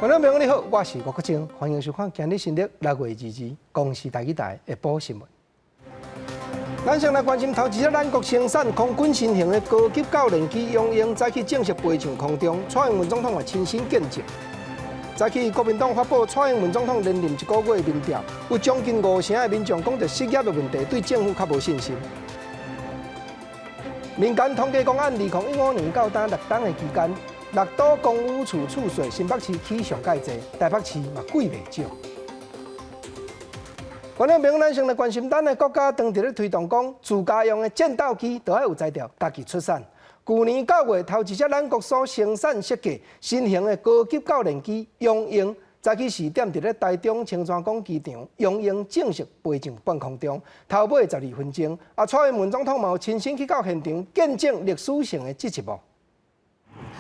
觀眾朋友你好，我是吳國清，歡迎收看今日新曆6月22日公視台語台下晡新聞。咱先來關心頭一個，咱國生產空軍新型的高級教練機雄鷹早起正式飛上空中，蔡英文總統也親身見證。早起國民黨發布蔡英文總統連任一個月的民調，有將近五成的民眾講著失業的問題，對政府較無信心。民間統計講，按2015年到今6冬的期間，六都公有厝厝稅新北市起上蓋濟，台北市嘛貴袂少。觀眾朋友，咱先來關心咱的國家，當佇咧推動講自家用的戰鬥機，都愛有才調，家己出產。舊年9月，頭一隻咱國所生產設計新型的高級教練機雄鷹，早起時點佇咧台中清泉崗機場，雄鷹正式飛上半空中，頭尾12分鐘。啊，蔡英文總統嘛有親身去到現場，見證歷史性的這一幕。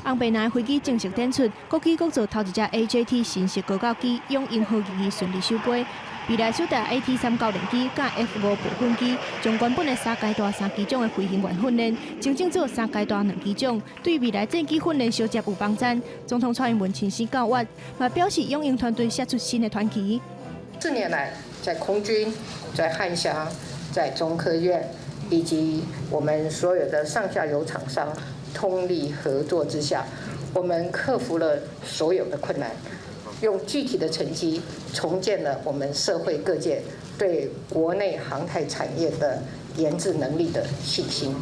紅白藍飛機正式展出，國機國造頭一隻 AJT 新式高教機雄鷹號22順利首飛。未來首台 AT-3教練機佮 F-5部訓機，將原本的三階段三機種的飛行員訓練，精進做三階段兩機種，對未來戰機訓練相接有幫助。總統蔡英文親身校閱，嘛表示雄鷹團隊寫出新的傳奇。 4年來，在空軍、在漢翔、在中科院以及我們所有的上下游廠商通力合作之下，我們克服了所有的困難，用具體的成績重建了我們社會各界對國內航太產業的研製能力的信心。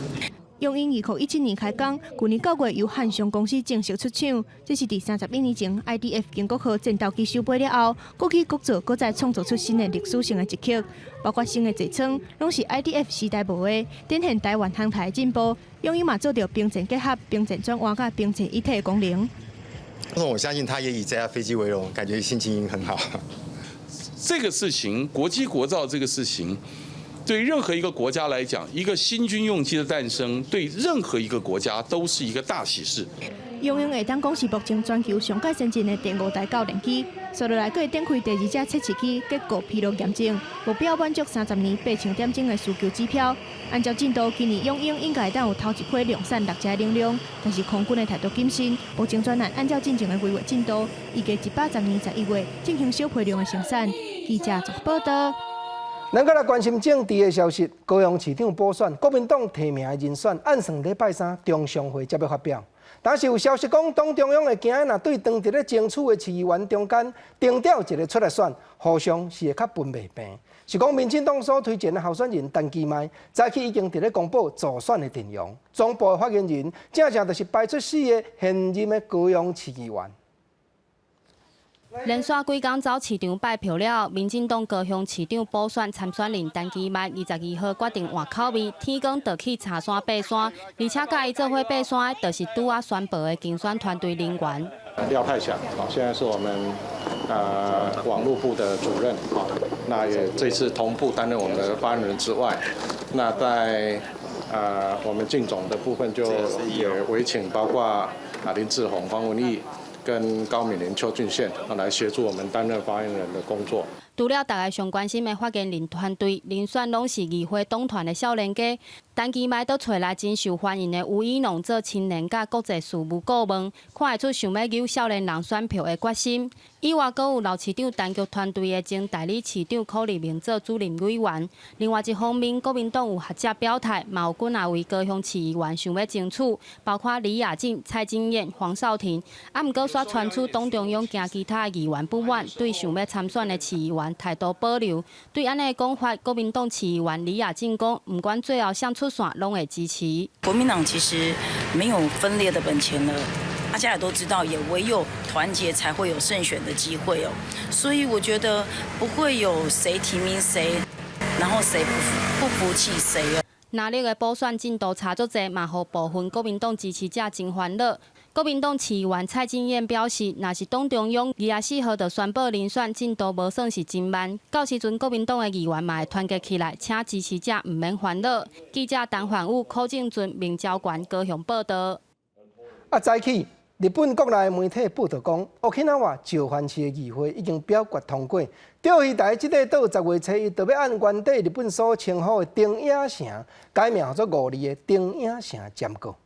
雄鷹2017年開工，去年9月由漢翔公司正式出廠。這是佇31年前 IDF 經國號戰鬥機首飛了後，國機國造閣再創造出新的歷史性的一刻。包括新的座艙，攏是 IDF 時代無的，展現台灣航太的進步。雄鷹嘛做著兵戰結合、兵戰轉換佮兵戰一體的功能。我相信他也以這架飛機為榮，感覺心情很好。這個事情，國機國造這個事情，對任何一個國家來講，一個新軍用機的誕生，對任何一個國家都是一個大喜事。雄鷹會當講是目前全球上蓋先進的第五代教練機，紲落來閣會展開第二隻測試機結構疲勞驗證，目標滿足30年8000點鐘的需求指標。按照進度，今年雄鷹應該會當有頭一批量產六隻能量，但是空軍的態度謹慎，目前專案按照進前的規劃進度，預計110年11月進行小批量的生產。記者綜報道。咱閣來關心政治的消息，高雄市長補選，國民黨提名的人選，按算禮拜三中常會才欲發表。但是有消息講，黨中央會驚若對當佇咧爭取的市議員中間徵調一個出來選，互相是會較分袂平。是講民進黨所推薦的候選人陳其邁，早起已經佇咧公布助選的陣容。總部的發言人正正就是排出四個現任的高雄市議員。連續幾工走市場拜票了，民進黨高雄市長補選參選人陳其邁22號決定換口味，天光就去柴山爬山，而且佮伊做伙爬山的，就是拄仔宣布的競選團隊人員。廖泰祥，現在是我們網絡部的主任，那也這次同步擔任我們的發言人之外，那在我們競總的部分就也委請包括啊林志宏、黃文義跟高敏玲、邱俊憲來協助我們擔任發言人的工作。除了大家上關心的發言人團隊人選，攏是議會黨團的少年家。陳其邁都揣來真受歡迎的吳怡農做青年佮國際事務顧問，看會出想欲揪少年人選票的決心。以外，閣有老市長陳菊團隊的前代理市長柯立明做主任委員。另外一方面，國民黨有學者表態，嘛有幾仔位高雄市議員想欲爭取，包括李雅靜、蔡金燕、黃少婷。啊，毋過煞傳出黨中央驚其他議員不滿，對想欲參選的市議員態度保留。對按呢講法，國民黨市議員李雅靜講，毋管最後誰出線，攏會支持。國民黨其實沒有分裂的本錢了，大家也都知道，也唯有團結才會有勝選的機會哦。所以我覺得不會有誰提名誰，然後誰不服氣誰哦。藍綠的補選進度差足濟，嘛予部分國民黨支持者真煩惱。國民黨市議員蔡金燕表示，若是黨中央24號就宣布人選進度無算是真慢，到時陣國民黨的議員嘛會團結起來，請支持者毋免煩惱。記者陳焕武、柯正尊、明昭權高雄報道。啊，早起日本國內媒體報道講，沖繩石垣市的議會已經表決通過，釣魚台這個島10月初一就欲按原底日本所稱呼的長野城，改名做五字的長野城占國。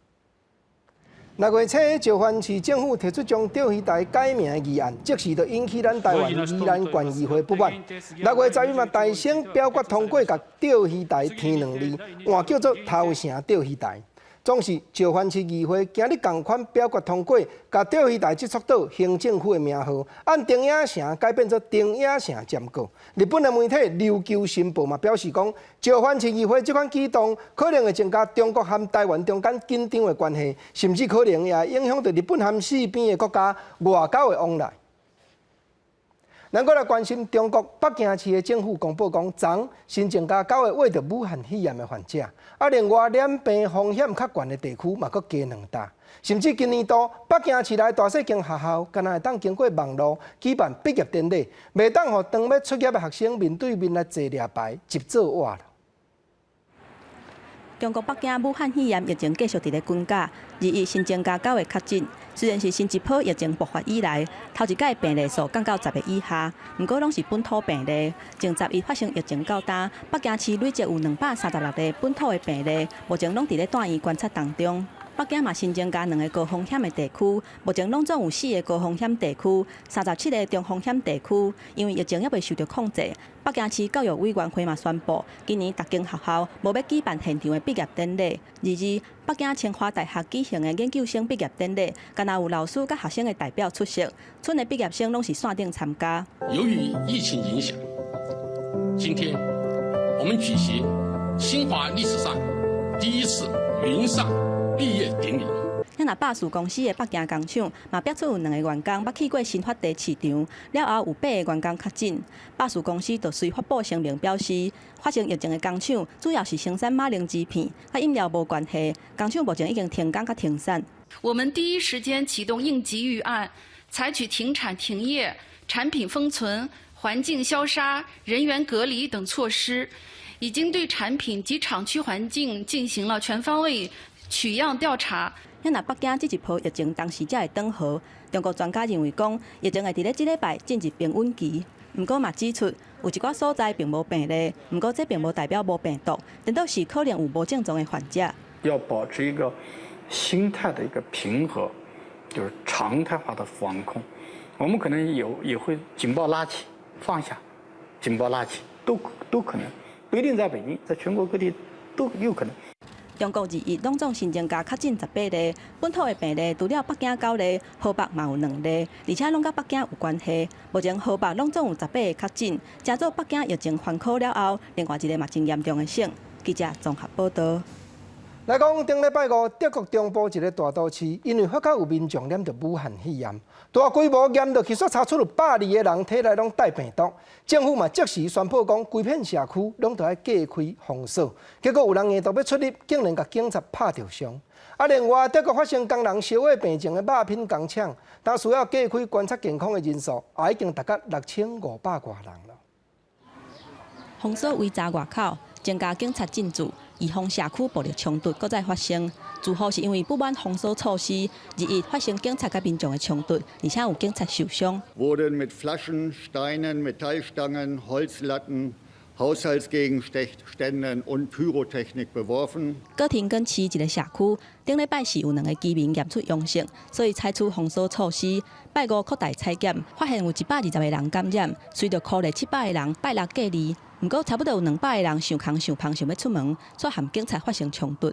六月初，石垣市政府提出將釣魚台改名的議案，即時就引起咱台灣宜蘭縣議會不滿。6月11嘛，大聲表決通過，共釣魚台添兩字，換叫做頭城釣魚台。總是石垣市議會今日仝款表決通過，共釣魚台這座島行政區的名號，按丁仔城改變做丁仔城占閣。日本的媒體《琉球新報》嘛表示講，石垣市議會這款舉動可能會增加中國和台灣中間緊張的關係，甚至可能也會影響著日本和四邊的國家外交的往來。咱閣來關心中國北京市的政府公布講，昨新增加九个穢著武漢肺炎的患者，啊，另外染病風險較懸的地區嘛，閣加兩搭，甚至今年度北京市內大細間學校，敢若會當經過網路舉辦畢業典禮，袂當予當欲出業的學生面對面來坐掠牌，集做活。中國北京武漢肺炎疫情繼續佇咧滾價，21新增加九个確診。雖然是新一波疫情爆發以來，頭一擺病例數降到十个以下，毋過攏是本土病例。從10月發生疫情到今，北京市累計有236例本土的病例，目前攏佇咧住院觀察當中。北京嘛新增加兩个高風險的地區，目前攏總有四个高風險地區，37个中風險地區。因為疫情猶未受著控制，北京市教育委員會嘛宣布，今年逐間學校無欲舉辦現場的畢業典禮。22，北京清華大學舉行的研究生畢業典禮，干焦有老師佮學生的代表出席，賰的畢業生攏是線頂參加。由於疫情影響，今天我們舉行清華歷史上第一次雲上畢業典禮。咱若百事公司的北京工廠嘛，爆出有兩個員工捌去過新發地市場，了後有八个員工確診。百事公司就隨發布聲明表示，發生疫情的工廠主要是生產馬鈴薯片，佮飲料無關係。工廠目前已經停工佮停產。我們第一時間啟動應急預案，採取停產停業、產品封存、環境消殺、人員隔離等措施，已經對產品及廠區環境進行了全方位取樣調查。咱若北京這一波疫情當時才會轉好，中國專家認為講，疫情會佇咧這禮拜進入平穩期。毋過嘛指出，有一寡所在並無病例，毋過這並無代表無病毒，顛倒是可能有無症狀的患者。要保持一個心態的一個平和，就是常態化的防控。我們可能有也會警報拉起，放下，警報拉起，都可能，不一定在北京，在全國各地都有可能。中國21攏總新增加確診18例，本土的病例除了北京九例，河北嘛有兩例，而且攏佮北京有關係。目前河北攏總有十八個確診，成做北京疫情翻科了後，另外一个嘛真嚴重的省。記者綜合報道。來講，頂禮拜五，德國中部一个大都市，因為發覺有民眾染著武漢肺炎，大規模驗落去，煞查出有120個人體內攏帶病毒。政府嘛即時宣布講，規片社區攏著愛隔開封鎖。結果有人硬著欲出入，竟然共警察拍著傷。啊，另外德國發生工人燒火病情的肉品工廠，當需要隔開觀察健康的人數，也已經達到6500外人了。封鎖圍閘外口，增加警察進駐，預防社區暴力衝突閣再發生。似乎是因為不滿封鎖措施，21發生警察佮民眾的衝突，而且有警察受傷。 Wurden mit Flaschen, Steinen, Metallstangen, Holzlatten, Haushaltsgegenständen und Pyrotechnik beworfen。哥廷根市一个社區，頂禮拜四有兩个居民驗出陽性，所以採取封鎖措施。拜五擴大採檢，發現有120個人感染，隨著箍咧700個人拜六隔離。毋過差不多有200個人想空想芳想欲出門，煞和警察發生衝突。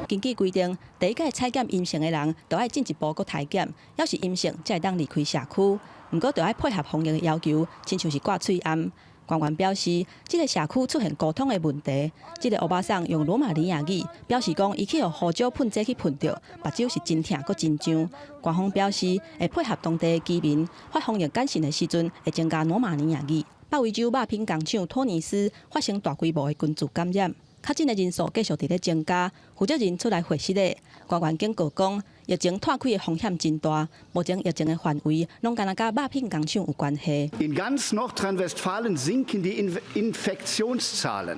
根據規定，第一擺採檢陰性的人，著愛進一步閣篩檢，猶是陰性才會當離開社區。毋過著愛配合防疫的要求，親像是掛喙罨。官員表示，這个社區出現溝通的問題。這个歐巴桑用羅馬尼亞語表示講，伊去予胡椒噴劑去噴著，目睭是真疼閣真脹。官方表示會配合當地的居民，發防疫簡訊的時陣會增加羅馬尼亞語。北威州肉品工廠托尼斯發生大規模的群聚感染，確診的人數繼續佇咧增加。負責人出來回實咧，官員警告講，疫情湠開的風險真大。目前疫情的範圍攏干焦佮肉品工廠有關係。 In ganz Nordrhein-Westfalen sinken die Infektionszahlen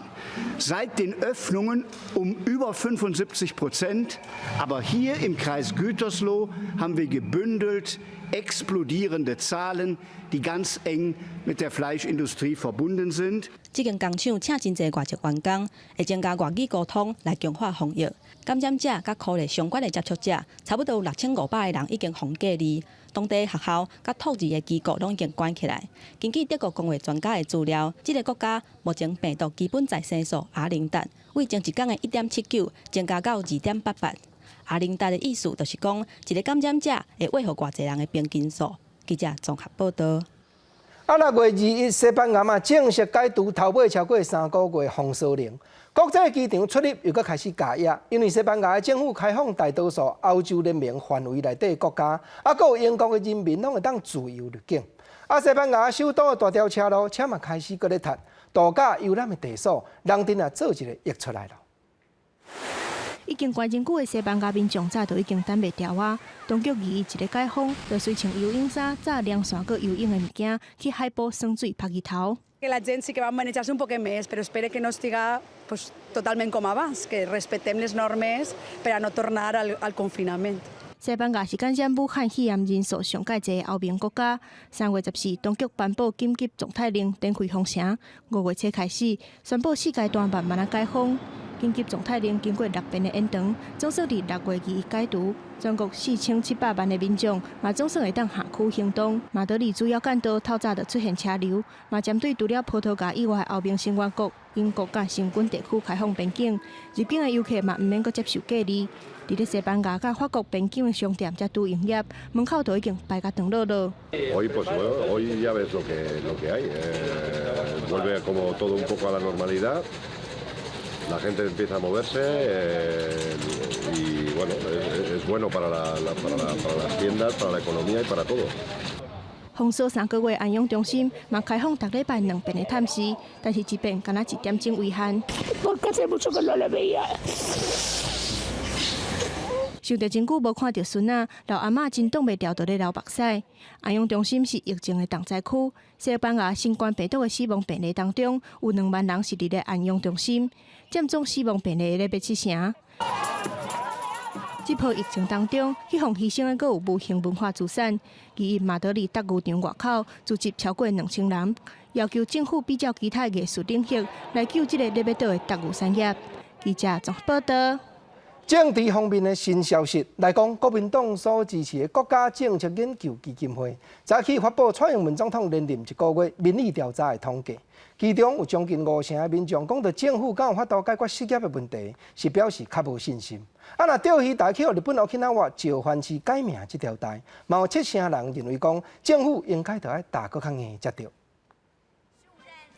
seit den Öffnungen um über 75%. Aber hier im Kreis Gütersloh haben wir gebündelt explodierende Zahlen, die ganz eng mit der Fleischindustrie verbunden sind. 這間工廠請真濟外籍員工，會增加外語溝通來強化防疫。感染者佮可能相關的接觸者，差不多有6500個人已經予隔離。當地學校佮托兒的機構攏已經關起來。根據德國公衛專家的資料，這個國家目前病毒基本再生數 R 零值，為前一工的1.79增加到2.88。R 零值的意思就是講，一個感染者會餵予偌濟人的平均數。記者綜合報道。啊，6月21，西班牙嘛正式解除頭尾超過3個月封鎖令，國際機場出入又閣開始加壓，因為西班牙的政府開放大多數歐洲聯盟範圍內底國家，啊，閣有英國的人民攏會當自由入境。啊，西班牙首都的大條車路車嘛開始閣咧塞，度假遊覽的地所，人陣也做一个溢出來囉。已經關真久的西班牙民眾早就已經等袂牢啊！當局21一个解封，就隨穿游泳衫、紮涼傘、閣游泳的物件去海埔耍水曝日頭。 Que la gent sí que va manejar-se un poc més, però espero que no estiga, pues, totalment com abans, que respectem les normes per a no tornar al confinament. 西班牙是感染武漢肺炎人數上蓋濟的歐盟國家。3月14，當局頒布緊急狀態令，展開封城。5月初開始，宣布四階段慢慢仔解封。緊急狀態令經過六遍的延長，總算佇6月21解除。全國4700萬的民眾嘛總算會當下區行動。馬德里主要幹道透早就出現車流，嘛針對除了葡萄牙以外的歐盟成員國英國佮申根地區開放邊境，入境的遊客嘛毋免閣接受隔離。佇咧西班牙佮法國邊境的商店才拄營業，門口都已經排甲長落落。 Hoy pues bueno, hoy ya ves lo que hay. Vuelve como todo un poco a la normalidad. La gente empieza a moverse y bueno, es bueno para las tiendas, para la economía y para todo. 封鎖3個月安養中心嘛開放逐禮拜兩遍的探視，但是一遍敢若一點鐘為限。 Porque hace mucho que no la veía. 想著真久無看著孫仔，老阿嬤真擋袂牢，就咧流目屎。安養中心是疫情的重災區，西班牙新冠病毒的死亡病例當中，有2萬人是佇咧安養中心，佔總死亡病例咧欲七成。這波疫情當中，去予犧牲的閣有無形文化資產。21馬德里鬥牛場外口聚集超過2000人，要求政府比照其他藝術領域來救這个咧欲倒的鬥牛產業。記者綜合報道。政治方面的新消息來講，國民黨所支持的國家政策研究基金會早起發布蔡英文總統連任一個月民意調查的統計，其中有將近五成的民眾講著政府敢有法度解決失業的問題，是表示較無信心。啊，若釣魚台去予日本沖繩縣石垣市改名這條代，嘛有七成人認為講政府應該著愛踏閣較硬才對。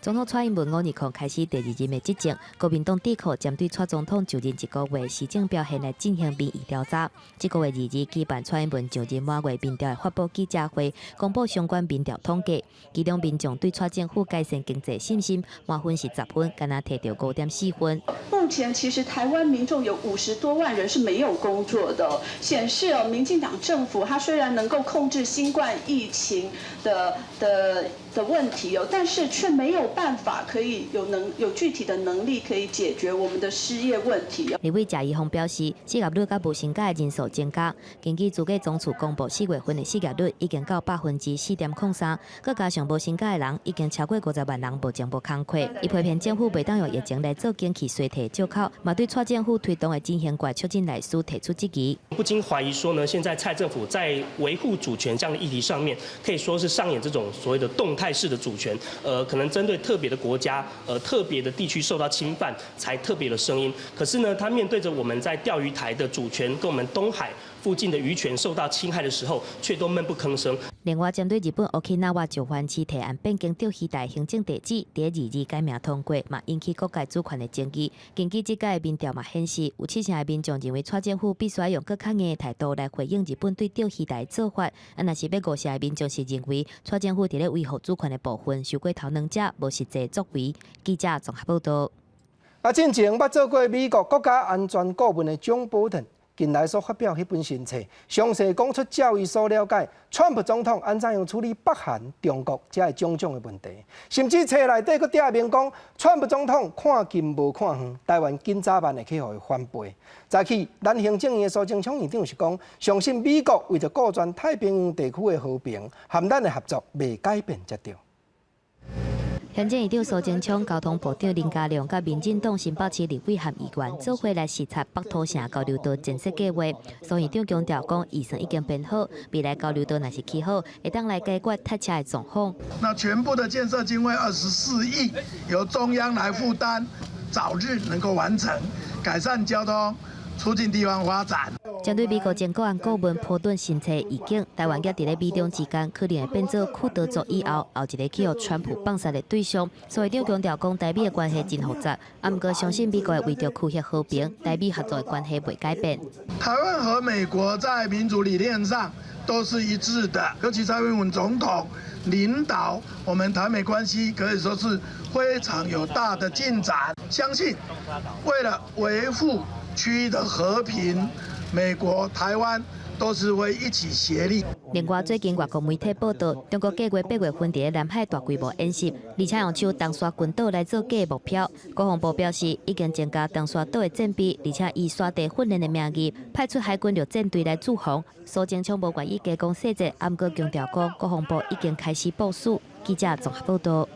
總統蔡英文5/20開始第二任的執政，國民黨智庫針對蔡總統就任一個月施政表現來進行民意調查。這個月22舉辦蔡英文就任滿月民調的發布記者會，公布相關民調統計。其中民眾對蔡政府改善經濟信心滿分是10分，敢若提著5.4分。目前其實台灣民眾有50多萬人是沒有工作的，顯示哦，民進黨政府它雖然能夠控制新冠疫情的問題哦，但是卻沒有辦法可以有具體的能力可以解決我們的失業問題。立委謝宜豐表示，失業率佮無薪假的人數增加。根據主計總處公布4月份的失業率已經到4.03%，閣加上無薪假的人已經超過50萬人目前無工課。伊批評政府袂當用疫情來做景氣衰退藉口，嘛對蔡政府推動的振興券促進內需提出質疑。不禁懷疑說呢，現在蔡政府在維護主權這樣的議題上面，可以說是上演這種所謂的動態式的主權，可能針對特別的國家、特別的地區受到侵犯，才特別的聲音。可是呢，他面對着我們在釣魚台的主權跟我們東海附近的漁權受到侵害的時候，卻都悶不吭聲。另外，針對日本沖繩縣石垣市提案變更釣魚台行政地址，佇22改名通過，嘛引起各界主權的爭議。根據這屆民調嘛顯示，有七成的民眾認為蔡政府必須用閣較硬的態度來回應日本對釣魚台的做法。啊，若是欲五成的民眾是認為蔡政府佇咧維護主權的部分，傷過頭軟食，無實際作為。記者綜合報道。啊，進前捌做過美國國家安全顧問的蔣波頓，近來所發表彼本新冊，詳細講出照伊所了解，川普總統按怎樣處理北韓、中國這个種種的問題，甚至冊內底閣點明講，川普總統看近無看遠，台灣緊早晚會去予伊翻倍。早起，咱行政院的蘇貞昌院長是講，相信美國為著顧全太平洋地區的和平，和咱的合作袂改變才對。行政院長蘇貞昌、交通部長林佳龍佮民進黨新北市立委和議員做伙來視察北土城交流道建設計劃。蘇院長強調講，預算已經編好，未來交流道若是起好，會當來解決塞車的狀況。那全部的建設經費24億，由中央來負擔，早日能夠完成，改善交通，促進地方發展。針對美國前國安顧問波頓新冊預警，台灣猶佇咧美中之間可能會變做庫德族以後後一个去予川普放殺的對象。蘇院長強調講，台美的關係真複雜，啊，毋過相信美國會為著區域和平，台美合作的關係袂改變。台灣和美國在民主理念上都是一致的，尤其蔡英文總統領導我們台美關係，可以說是非常有大的進展。相信為了維護區域的和平，美國、台灣都是會一起協力。另外，最近外國媒體報道，中國計劃8月份佇南海大規模演習，而且用手東沙群島來做假目標。國防部表示，已經增加東沙島的戰備，而且以沙地訓練的名義派出海軍陸戰隊來駐防。蘇貞昌無願意加講細節，毋過強調講，國防部已經開始部署。記者綜合報道。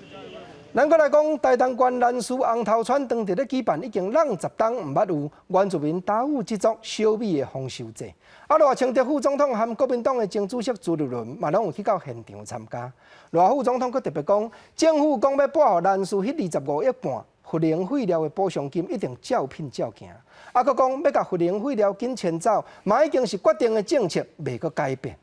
咱閣來講，台東縣蘭嶼紅頭村當地咧舉辦已經60冬毋捌有原住民達悟族小米的豐收節。啊，賴清德副總統和國民黨的前主席朱立倫嘛，攏有去到現場參加。賴副總統閣特別講，政府講欲撥予蘭嶼彼25億半核能廢料的補償金，一定照品照行。啊，閣講欲共核能廢料緊遷走，嘛已經是決定的政策，袂閣改變。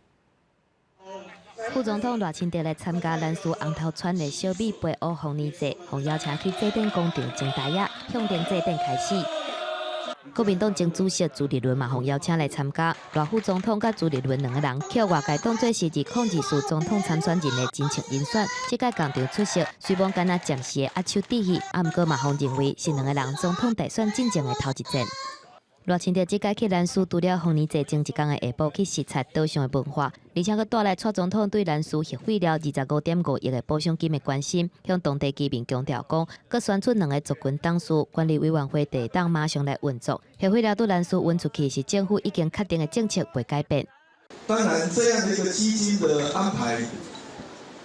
副總統賴清德來參加蘭嶼紅頭村的小米背烏豐年祭，予邀請去祭典廣場前台仔，向定祭典開始。國民黨前主席朱立倫嘛，予邀請來參加。賴副總統佮朱立倫兩个人，予外界當做是2024總統參選人的真正人選。這擺仝場出席，雖罔敢若暫時的握手致意，啊，毋過嘛，予認為是兩个人總統大選進前的頭一戰。賴清德這擺去蘭嶼，除了豐年祭前一工的下晡去視察島上的文化，而且閣帶來蔡總統對蘭嶼核廢料25.5億的補償金的關心，向當地居民強調講，閣選出兩个族群董事，管理委員會會當馬上來運作。核廢料對蘭嶼運出去是政府已經確定的政策，袂改變。當然，這樣的一個基金的安排，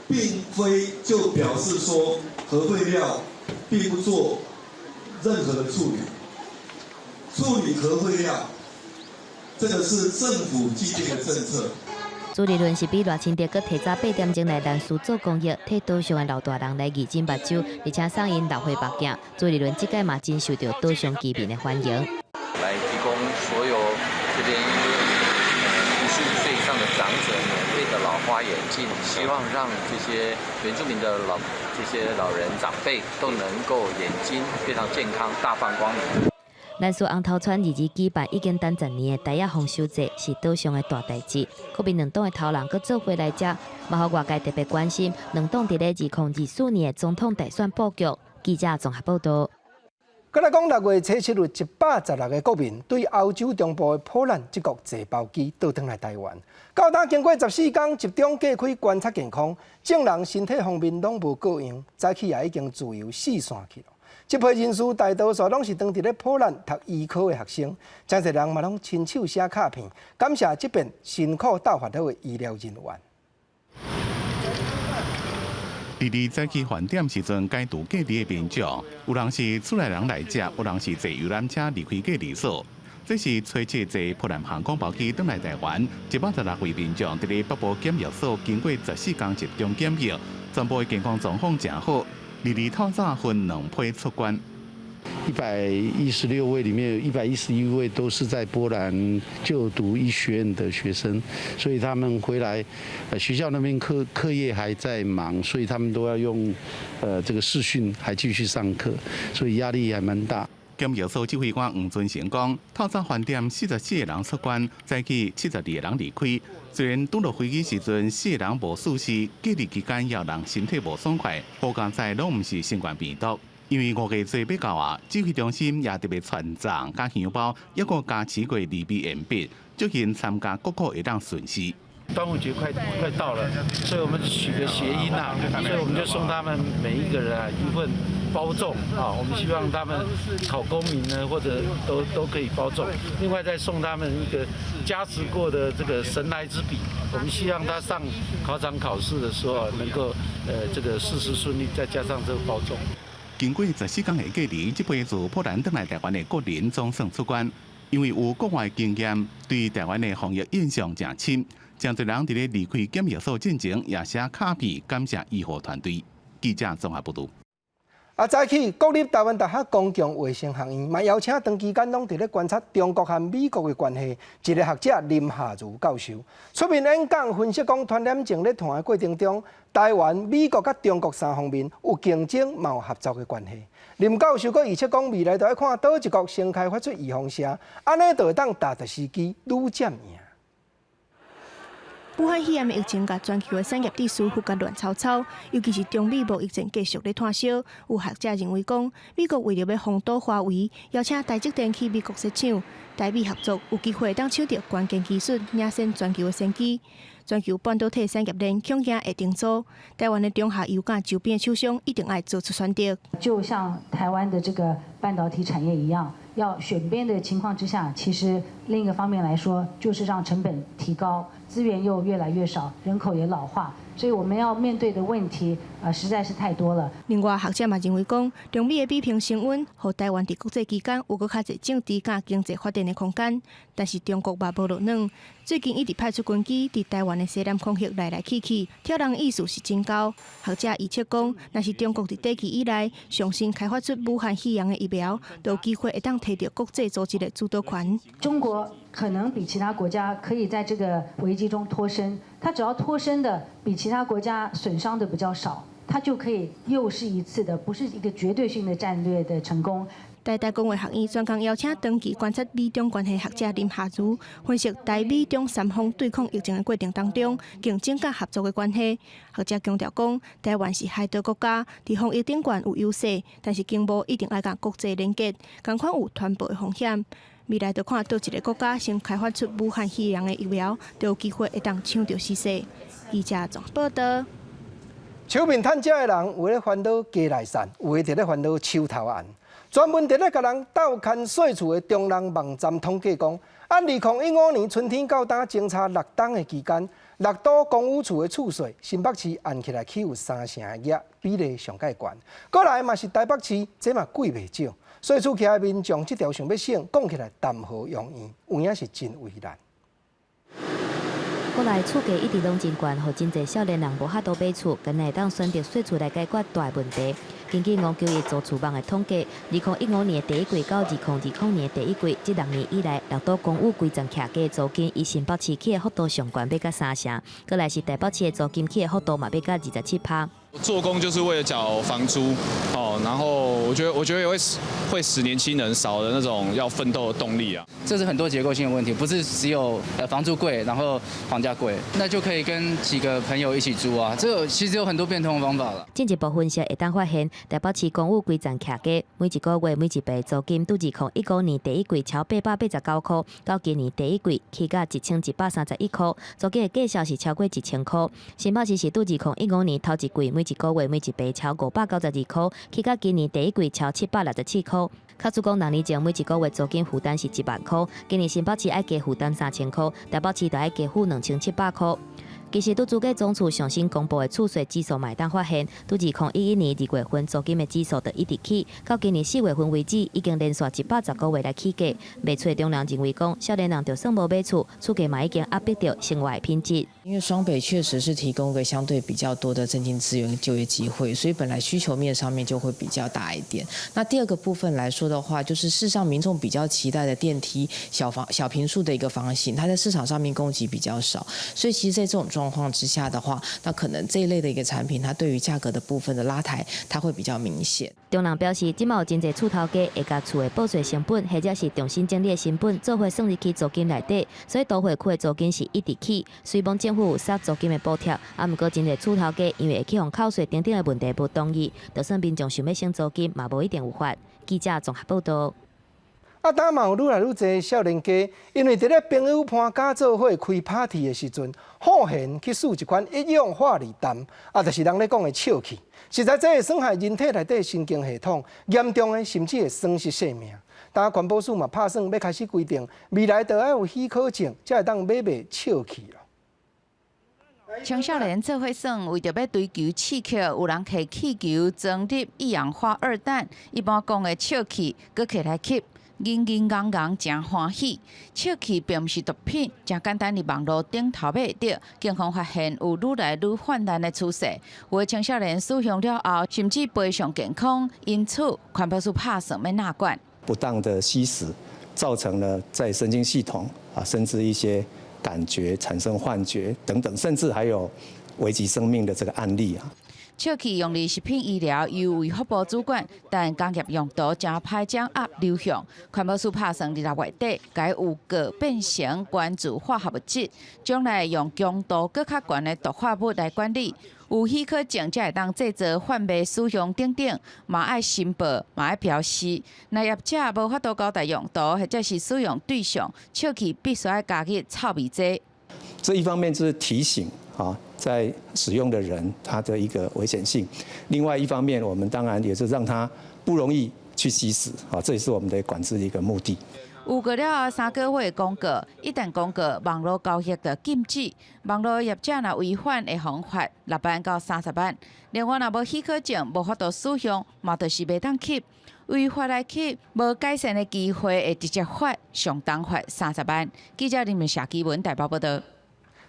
並非就表示說核廢料並不做任何的處理。處理核廢料，這個是政府既定的政策。朱立倫是比賴清德閣提早8點鐘來蘭嶼做公益，替島上的老大人來義診目睭，而且送𪜶老花目鏡。朱立倫這擺嘛真受著島上居民的歡迎。來提供所有這邊55歲以上的長者免費的老花眼鏡，希望讓這些原住民的這些老人長輩都能夠眼睛非常健康，大放光明。蘭嶼紅頭村22舉辦已經等10年的台仔豐收節，是島上的大代誌。國民兩黨的頭人閣做伙來遮，嘛予外界特別關心兩黨佇咧2024年的總統大選布局。記者綜合報道。閣來講，6月初7日，116个國民對歐洲中部的波蘭這國坐包機倒轉來台灣。到今經過14天集中隔開觀察健康，眾人身體方面攏無過恙，早起也已經自由四散去了。這批人士大多數攏是當地咧波蘭讀醫科的學生，真濟人嘛攏親手寫卡片，感謝這邊辛苦鬥法好的醫療人員。佇早起飯店時陣，解除隔離的民眾，有人是厝內人來接，有人是坐遊覽車離開隔離所。這是初七坐波蘭航空包機轉來台灣，116位民眾佇咧北部檢疫所經過14天集中檢疫，全部的健康狀況誠好。22透早分兩批出關。 116位裡面有111位都是在波蘭就讀醫學院的學生，所以他們回來，學校那邊課業還在忙，所以他們都要用，這個視訊還繼續上課，所以壓力還蠻大。檢疫所指揮官黃尊成講，透早飯店44個人出關，早起72個人離開。雖然拄落飛機時陣四個人無舒適，隔離期間也有人身體無爽快，好佳哉攏毋是新冠病毒。因為五月初欲到啊，指揮中心也特別傳欉佮香包，抑閣加持過離鼻鉛筆，祝𪜶參加國考會當順遂。端午節快到了，所以我們取個諧音啊，所以我們就送他們每一個人啊一份包中啊，我們希望他們考功名呢，或者都可以包中。另外再送他們一個加持過的這個神來之筆，我們希望他上考場考試的時候能夠，這個事事順利，再加上這個包中。經過14天的隔離，這批自波蘭轉來台灣的國人總算出關，因為有國外經驗，對台灣的防疫印象誠深。誠濟人佇咧離開檢疫所進前，也寫卡片感謝醫護團隊。記者綜合報導。啊，早起國立臺灣大學公共衛生學院嘛邀請長期間攏佇咧觀察中國和美國的關係，一個學者林夏如教授出面演講分析講，傳染症咧傳的過程中，臺灣、美國佮中國三方面有競爭，嘛有合作的關係。林教授閣預測講，未來著愛看佗一國先開發出預防射，按呢就會當踏著時機愈佔贏。武漢肺炎的疫情共全球的產業秩序復甲亂糟糟，尤其是中美貿易戰繼續咧湠燒。有學者認為講，美國為著欲封堵華為，邀請台積電去美國設廠，台美合作有機會當搶著關鍵技術，領先全球的先機。全球半導體產業鏈恐驚會重組，台灣的中下游佮周邊的廠商一定愛做出選擇。就像台灣的這個半導體產業一樣，要選邊的情況之下，其實另一個方面來說，就是讓成本提高，資源又越來越少，人口也老化，所以我們要面對的問題啊，實在是太多了。另外，學者嘛認為講，中美的比拼升溫，予台灣佇國際之間有閣較濟政治佮經濟發展的空間。但是中國嘛無落軟，最近一直派出軍機佇台灣的西南空域來來去去，挑人意思是真高。學者預測講，若是中國佇短期以內上新開發出武漢肺炎的疫苗，就有機會會當提著國際組織的主導權。中國可能比其他國家可以在這個危機中脫身，他只要脫身的比其他國家損傷的比較少，他就可以又是一次的，不是一個絕對性的戰略的成功。台大公衛學院專工邀請長期觀察美中關係學者林夏如分析台美中三方對抗疫情的過程當中，競爭佮合作的關係。學者強調講，台灣是海島國家，佇防疫頂懸有優勢，但是經貿一定愛佮國際連結，仝款有傳播的風險。未來就看佗一個國家先開發出武漢肺炎的疫苗，就有機會會當搶著時勢。記者綜報導。手面趁食的人有咧煩惱雞內散，有的佇咧煩惱手頭絚。專門佇咧共人鬥牽稅厝的中人網站統計講，按2015年春天到今偵查6冬的期間，六都公有厝的厝稅，新北市按起來起有3成的額，比例上蓋懸。過來嘛是台北市，這嘛貴袂少。所以厝起的民眾這條想欲省，講起來談何容易，有影是真為難。國內厝價一直攏真懸，予真濟少年人無法度買厝，敢若會當選擇稅厝來解決大問題。根據五九一租厝網的統計，2015年第一季到2020年第一季，這6年以來，六都公有規層徛家租金以新北市起的幅度上懸，欲甲3成；過來是台北市的租金起的幅度嘛，欲甲27%。做工就是為了繳房租，哦，然後我覺得也會使年輕人少了那種要奮鬥的動力啊。這是很多結構性的問題，不是只有房租貴，然後房價貴，那就可以跟幾個朋友一起租啊。這個其實有很多變通的方法了。進一步分析會當發現，台北市公有規層徛家，每一個月每一坪租金，對2015年第一季超889塊，到今年第一季起價1131塊，租金的價數是超過1000塊。新北市是對2015年頭一季每一個月每一坪超592塊，起到今年第一季超767塊。假使講6年前每一個月租金負擔是1萬塊，今年新北市愛加負擔3000塊，台北市就愛加付2700塊。其實，對租計總處上新公布的厝稅指數嘛會當發現，對2011年2月份租金的指數就一直起，到今年4月份為止，已經連續110個月來起價。賣厝的中人認為講，少年人就算無買厝，厝價嘛已經壓迫著生活的品質。因為雙北確實是提供個相對比較多的政經資源、就業機會，所以本來需求面上面就會比較大一點。那第二個部分來說的話，就是事實上民眾比較期待的電梯小房小坪數的一個房型，它在市場上面供給比較少，所以其實在這種狀況之下的話，那可能這一類的一個產品，它對於價格的部分的拉抬，它會比較明顯。中人表示，這馬有真濟厝頭家會共厝的報稅成本，或者是重新整理的成本，做伙算入去租金內底，所以都會區的租金是一直起。雖罔政府有殺租金的補貼，啊，毋過真濟厝頭家因為會去予扣稅等等的問題無同意，就算民眾想欲省租金，嘛無一定有法。記者綜合報導。啊，當嘛有愈來愈濟少年家，因為佇咧朋友伴佮做伙開 party 的時陣，好閒去試一款一氧化二氮，啊，就是人咧講的笑氣。實在這會損害人體內底神經系統，嚴重的甚至會喪失性命。當環保署嘛拍算欲開始規定，未來著愛有許可證，才會當買賣笑氣咯。青少年做伙耍，為著欲追求刺激，有人提氣球裝入一氧化二氮，一般講的笑氣，閣提來吸。𠳙𠳙戇戇誠歡喜，笑氣並毋是毒品，誠簡單佇網路頂頭買會著。警方發現有愈來愈泛濫的趨勢，有的青少年使用了後，甚至賠償健康，因此環保署拍算欲納管。不當的吸食，造成了在神經系統啊，甚至一些感覺產生幻覺等等，甚至還有危及生命的這個案例啊。笑氣用佇食品醫療由衛福部主管，但工業用途誠歹掌握流向。環保署拍算佇6月底，共預告變成關注化學物質，將來用強度閣較懸的毒化物來管理。有許可證才會當製造、販賣、使用等等，嘛愛申報，嘛愛標示。若業者無法度交代用途，或者是使用對象，笑氣必須愛加入臭味劑。這一方面就是提醒啊，在使用的人他的一個危險性；另外一方面，我們當然也是讓他不容易去吸食啊，這也是我們的管制的一個目的。預告了後3個月公告，一旦公告，網路交易就禁止。網路業者若違反，會予罰6萬到30萬。另外，若無許可證，無法度使用，嘛就是袂當吸。違法來吸，無改善的機會，會直接罰上重罰30萬。記者林夏基文台北報道。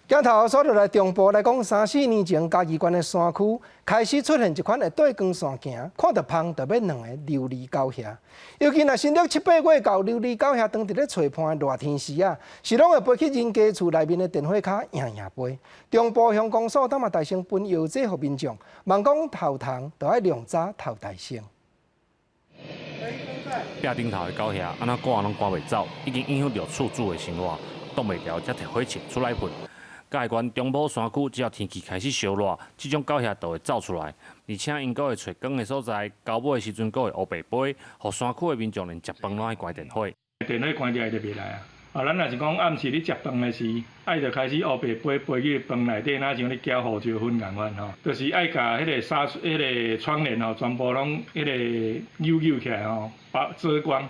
鏡頭紲落來中部來講，三四年前，嘉義縣的山區開始出現一款會綴光線行，看著芳就欲卵的琉璃狗蟻。尤其若新曆七八月到琉璃狗蟻當佇咧揣伴的熱天時啊，是攏會飛去人家厝內面的電火跤營營飛。中部鄉公所當嘛大聲分藥劑予民眾，望講頭蟲就愛量早頭代生。壁頂頭的狗蟻，按怎趕攏趕袂走，已經影響著厝主的生活，擋袂牢才提火槍出來噴。嘉義縣中部山區，只要天氣開始燒熱，這種狗蟻就會走出來，而且𪜶閣會揣光的所在，交尾的時陣閣會烏白飛，予山區的民眾連食飯攏愛關電火。電火關掉就袂來啊！啊，咱若是講暗時咧食飯的時，愛就開始烏白飛飛去飯內底，若像咧攪胡椒粉仝款吼，就是愛共彼個紗、彼個窗簾吼，全部攏彼個扭扭起來吼，把遮光。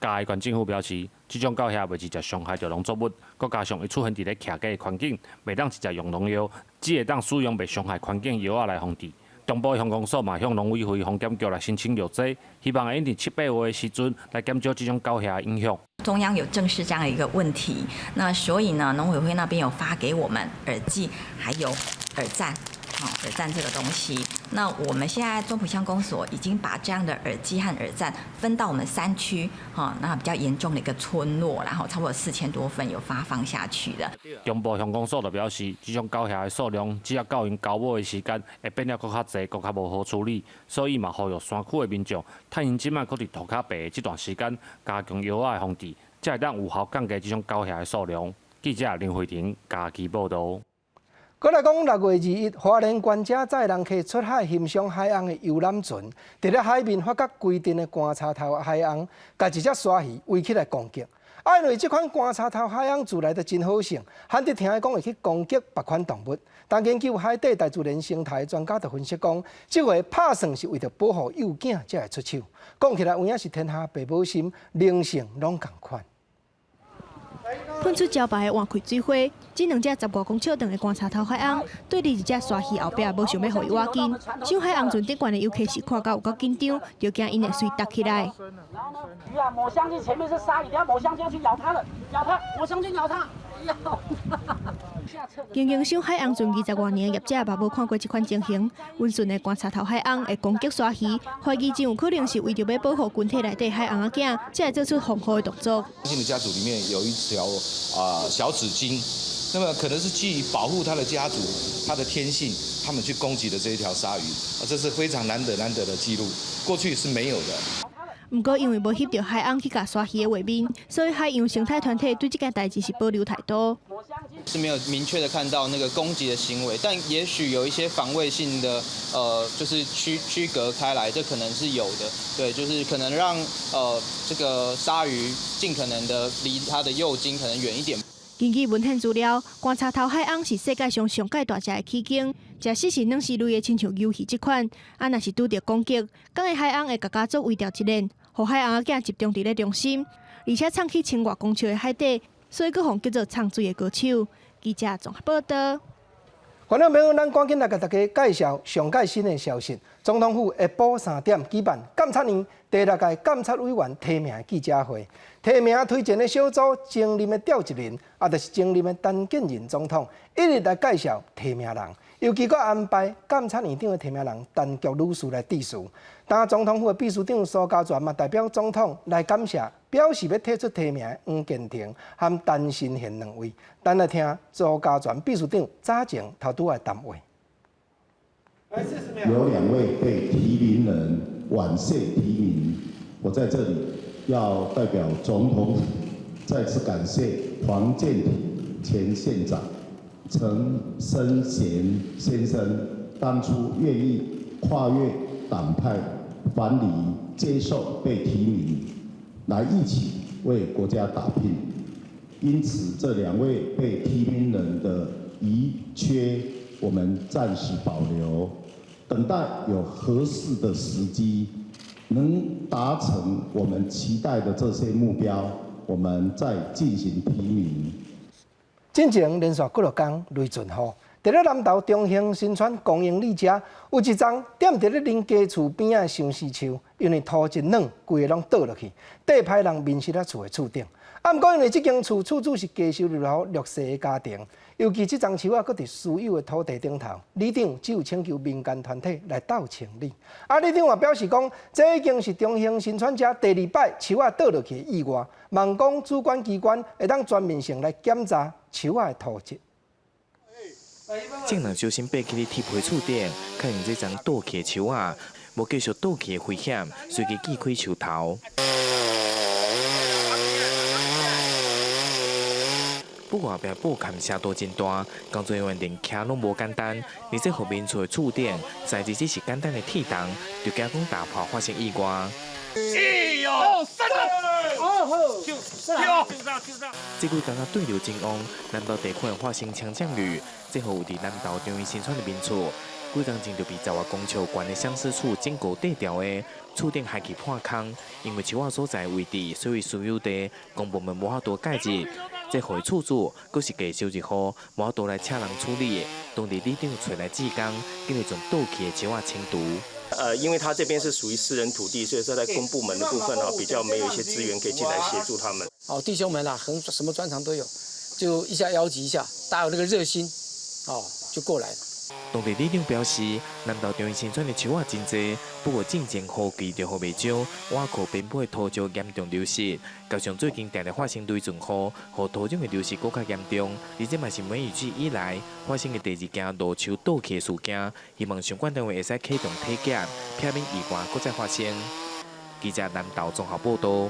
嘉義縣政府表示，這種狗蟻袂直接傷害著農作物，閣加上伊出現佇咧徛家的環境，袂當直接用農藥，只會當使用袂傷害環境藥仔來防治。中部鄉公所嘛向農委會防檢局來申請藥劑，希望會用佇七八月的時陣來減少這種狗蟻的影響。中央有正視這樣的一個問題，那所以呢，農委會那邊有發給我們饵劑，還有饵站。好，饵站這個東西，那我們現在中埔鄉公所已經把這樣的饵劑和饵站分到我們山區，哈，那比較嚴重的一個村落，然後差不多4000多份有發放下去的。中部鄉公所就表示，這種狗蟻的數量，只要到𪜶交尾的時間，會變得閣較濟，閣較無好處理，所以嘛呼籲山區的民眾，趁𪜶這擺閣佇塗跤白的這段時間，加強藥仔的防治，才會當有效降低這種狗蟻的數量。記者林慧婷嘉義報導。閣來講6月21，花蓮縣這載人客出海欣賞海鰪的遊覽船，佇咧海面發覺規陣的觀察頭海鰪，共一隻鯊魚圍起來攻擊。啊，因為這款觀察頭海鰪自來就真好勝，罕得聽講會去攻擊別款動物。但研究海底大自然生態專家就分析講，這回拍算是為著保護幼囝才會出手。講起來有影是天下父母心，靈性攏仝款。噴出招牌的換氣水花，這兩隻10外公尺長的觀察頭海鰪，對佇一隻鯊魚後壁，無想欲予伊倚近。上海鰪船頂懸的遊客是看到有夠緊張，就驚𪜶會隨踏起來。魚啊，我相信前面是鯊魚，等下我相信要去咬它了，咬它，我相信咬它，咬。經營賞海鰪船20外年的業者嘛無看過這款情形，溫順的觀察頭海鰪會攻擊鯊魚，懷疑真有可能是為著欲保護群體內底海鰪仔囝，才會做出防護的動作。新的家族裡面有一條啊小紫鯨，那麼可能是基於保護他的家族，他的天性，他們去攻擊的這一條鯊魚，啊，這是非常難得難得的記錄，過去是沒有的。毋過因為無翕著海鰪去共鯊魚的畫面，所以海洋生態團體對這件代誌是保留態度。是沒有明確的看到那個攻擊的行為，但也許有一些防衛性的，就是區隔開來，這可能是有的。對，就是可能讓這個鯊魚盡可能的離它的幼鯨可能遠一點。根據文獻資料，觀察頭海鰪是世界上上蓋大隻的企鯨，食食是軟絲類的，親像魷魚這款。啊，若是拄著攻擊，仝个海鰪會共家族圍牢一輪，予海鰪仔囝集中佇咧中心，而且衝去千外公尺的海底，所以閣予叫做衝水的高手。記者綜合報道。觀眾朋友，咱趕緊來共大家介紹上蓋新的消息。總統府下晡3點舉辦監察院第六屆監察委員提名記者會，提名推薦的小組前任的召集人，也就是前任的陳建仁總統，一一來介紹提名人，尤其閣安排監察院長的提名人陳菊女士來致辭。當總統府的秘書長蘇嘉全嘛代表總統來感謝，表示欲退出提名的黃建庭和陳新賢兩位。咱來聽蘇嘉全秘書長早前頭拄仔的談話。有兩位被提名人婉謝提名，我在這裡要代表總統府再次感謝黃建庭前縣長、陳生賢先生當初願意跨越黨派藩籬，接受被提名，來一起為國家打拼。因此，這兩位被提名人的遺缺，我們暫時保留，等待有合適的時機，能達成我們期待的這些目標，我們再進行提名。進前連續幾落工雷陣雨，佇咧南投中興新村公英里遮有一叢踮佇咧恁家厝邊仔的相思樹，因為土質軟，規个攏倒落去，綴歹人面實仔厝的厝頂。啊，毋過因為這間厝厝主是低收入戶弱勢的家庭，尤其這叢樹仔閣佇私有的土地頂頭，里長只有請求民間團體來鬥清理。啊，里長嘛表示講，這已經是中興新村遮第二擺樹仔倒落去的意外，望講主管機關會當全面性來檢查樹仔的土質。眾人小心爬去咧鐵皮厝頂，確認這叢倒去的樹仔，無繼續倒去的危險，隨即鋸開樹頭。不過後壁布坎聲都真大，工作人員連徛攏無簡單，而且予民厝的厝頂，材質只是簡單的鐵筒，就驚講打破發生意外。一、二、三，哦，這幾工啊對流真旺，南投地區發生強降雨，這予有佇南投中興新村的民厝，幾工前就被10外公尺懸的相思樹整個綴掉的，厝頂害去破空，因為樹仔所在位置屬於私有地，公部門無法度介入。這予厝主，閣是低收入戶，無法度來請人處理。當地里長揣來志工，緊急將倒去的樹仔清除。因為他這邊是屬於私人土地，所以說在公部門的部分啊，比較沒有一些資源可以進來協助他們。哦，弟兄們啊，橫什麼專長都有，就一下邀集一下，大家有那個熱心，哦，就過來。當地里長表示，南投中興新村的樹仔真濟，不過進前雨季就雨袂少，瓦庫邊坡的土石嚴重流失，加上最近定定發生雷陣雨，予土壤的流失閣較嚴重。而這嘛是梅雨季以來發生的第二件路樹倒去的事件，希望相關單位會使啟動體檢，避免意外閣再發生。記者南投綜合報道。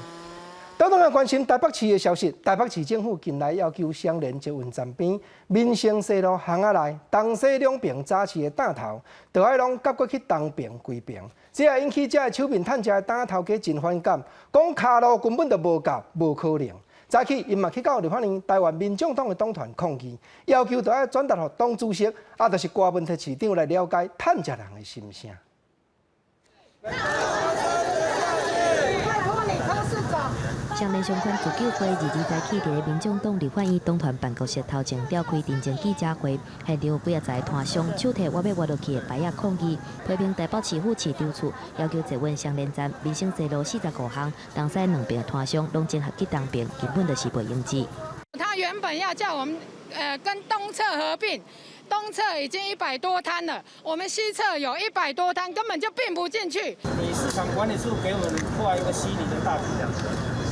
倒轉來關心台北市的消息，台北市政府近來要求雙連捷運站邊民生西路巷仔內東西兩爿早市的檔頭，都愛攏夾過去東爿歸爿，這也引起遮的手面趁食的檔頭家真反感，講跤路根本就無夠，無可能。早起𪜶嘛去到立法院台灣民眾黨的黨團抗議，要求都愛轉達予黨主席，啊，就是柯文哲市長來了解趁食人的心聲。雙連相關自救會22早起佇咧民眾黨立法院黨團辦公室頭前召開陳情記者會，現場有幾仔十個攤商手提我欲活落去的牌仔抗議，批評台北市府市長處要求捷運雙連站民生西路45巷東西兩爿攤商攏整合去東爿，根本就是袂用智。他原本要叫我們跟東側合併，東側已經100多攤了，我們西側有100多攤，根本就併不進去。你市場管理處給我們畫一個虛擬的大餅，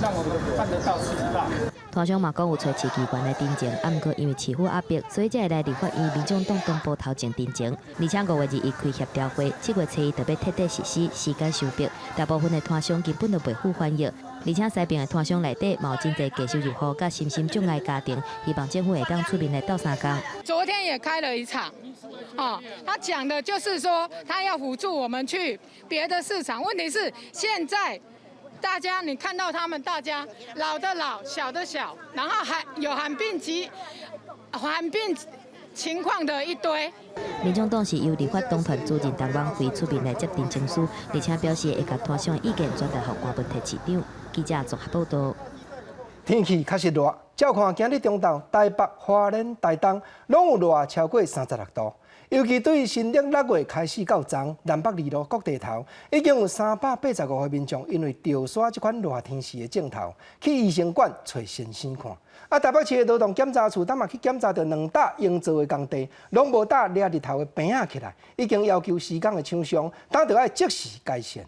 讓我們看得到吃得到。攤商嘛講有揣市議員來陳情，啊，毋過因為市府壓迫，所以才會來立法院民眾黨黨部頭前陳情。而且5月21開協調會，7月初一就欲徹底實施，時間相迫，大部分的攤商根本就袂赴反應。而且西邊的攤商內底嘛有真濟低收入戶佮身心障礙家庭，希望政府會當出面來鬥相共。昨天也開了一場，哦，他講的就是說他要輔助我們去別的市場。問題是現在大家你看到他們大家老的老，小的小，然後還有罕病疾、罕病情況的一堆。民眾黨是由立法黨團主任陳婉慧出面來接陳情書，而且表示會共攤商的意見轉達予柯文哲市長。記者綜合報道。天氣確實熱，照看今日中晝，台北、花蓮、台東攏有熱超過36度。尤其對新曆6月開始到昨，南北二路各地頭已經有385個民眾因為著紲這款熱天時的症頭，去醫生館揣先生看。啊，台北市的勞動檢查處當嘛去檢查著兩搭營造的工地，攏無搭掠日頭的棚仔起來，已經要求施工的廠商，當著愛即時改善。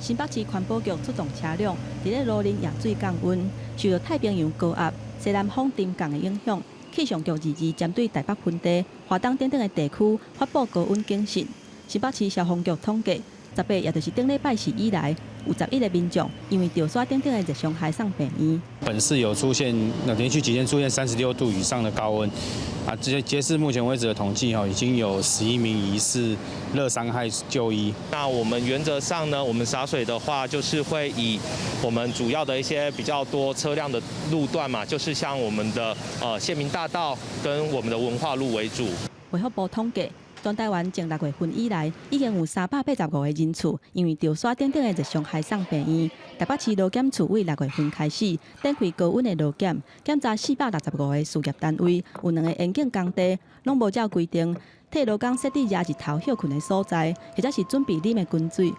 新北市環保局出動車輛，佇咧路頂驗水降溫。受著太平洋高壓、西南風沉降的影響，氣象局22針對台北盆地、華東等等的地區發布高溫警訊。新北市消防局統計，18，也就是頂禮拜四以來，有11個民眾因為著紲等等的熱傷害送病院。本市有出現連續幾天出現36度以上的高溫，啊，這截至目前為止的統計，已經有11名疑似熱傷害就醫。那我們原則上呢，我們灑水的話，就是會以我們主要的一些比較多車輛的路段嘛，就是像我們的縣民大道跟我們的文化路為主。衛福部統計，全台灣自6月份以來，已經有385個人次因為著紲等等的熱傷害送病院。台北市勞檢處為6月份開始展開高溫的勞檢，檢查465個事業單位，有兩個沿景工地攏無照規定，替勞工設置遮日頭歇睏的所在，或者是準備啉的滾水。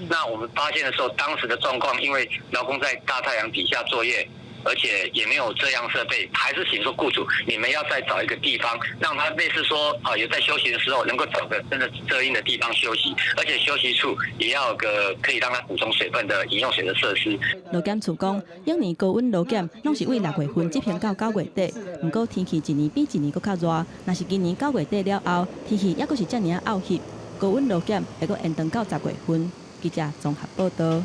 那我們發現的時候，當時的狀況，因為勞工在大太陽底下作業。而且也沒有遮陽設備，還是請說僱主，你們要再找一個地方，讓他類似說啊，有在休息的時候能夠找個真的遮陰的地方休息，而且休息處也要有個可以讓他補充水分的飲用水的設施。勞檢處講，往年高溫勞檢攏是為6月份執行到9月底，毋過天氣一年比一年閣較熱，若是今年9月底了後，天氣猶閣是遮爾仔漚熱，高溫勞檢會閣延長到10月份。記者綜合報道。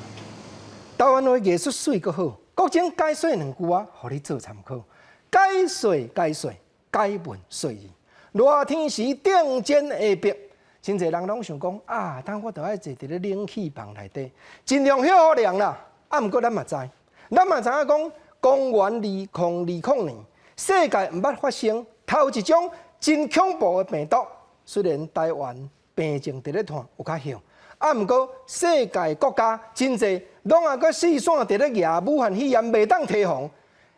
台灣話藝術媠閣好。國情解說兩句話，予你做參考。解說解說，解問說字。熱天時頂尖下迫，真濟人攏想講啊，當我著愛坐佇咧冷氣房內底，盡量歇予涼啦。啊，毋過咱嘛知，咱嘛知影講，公元2020年，世界毋捌發生頭一種真恐怖的病毒。雖然台灣病情佇咧湠有較歇，啊，毋過世界國家真濟攏猶閣四散佇咧蜈武漢肺炎袂當提防。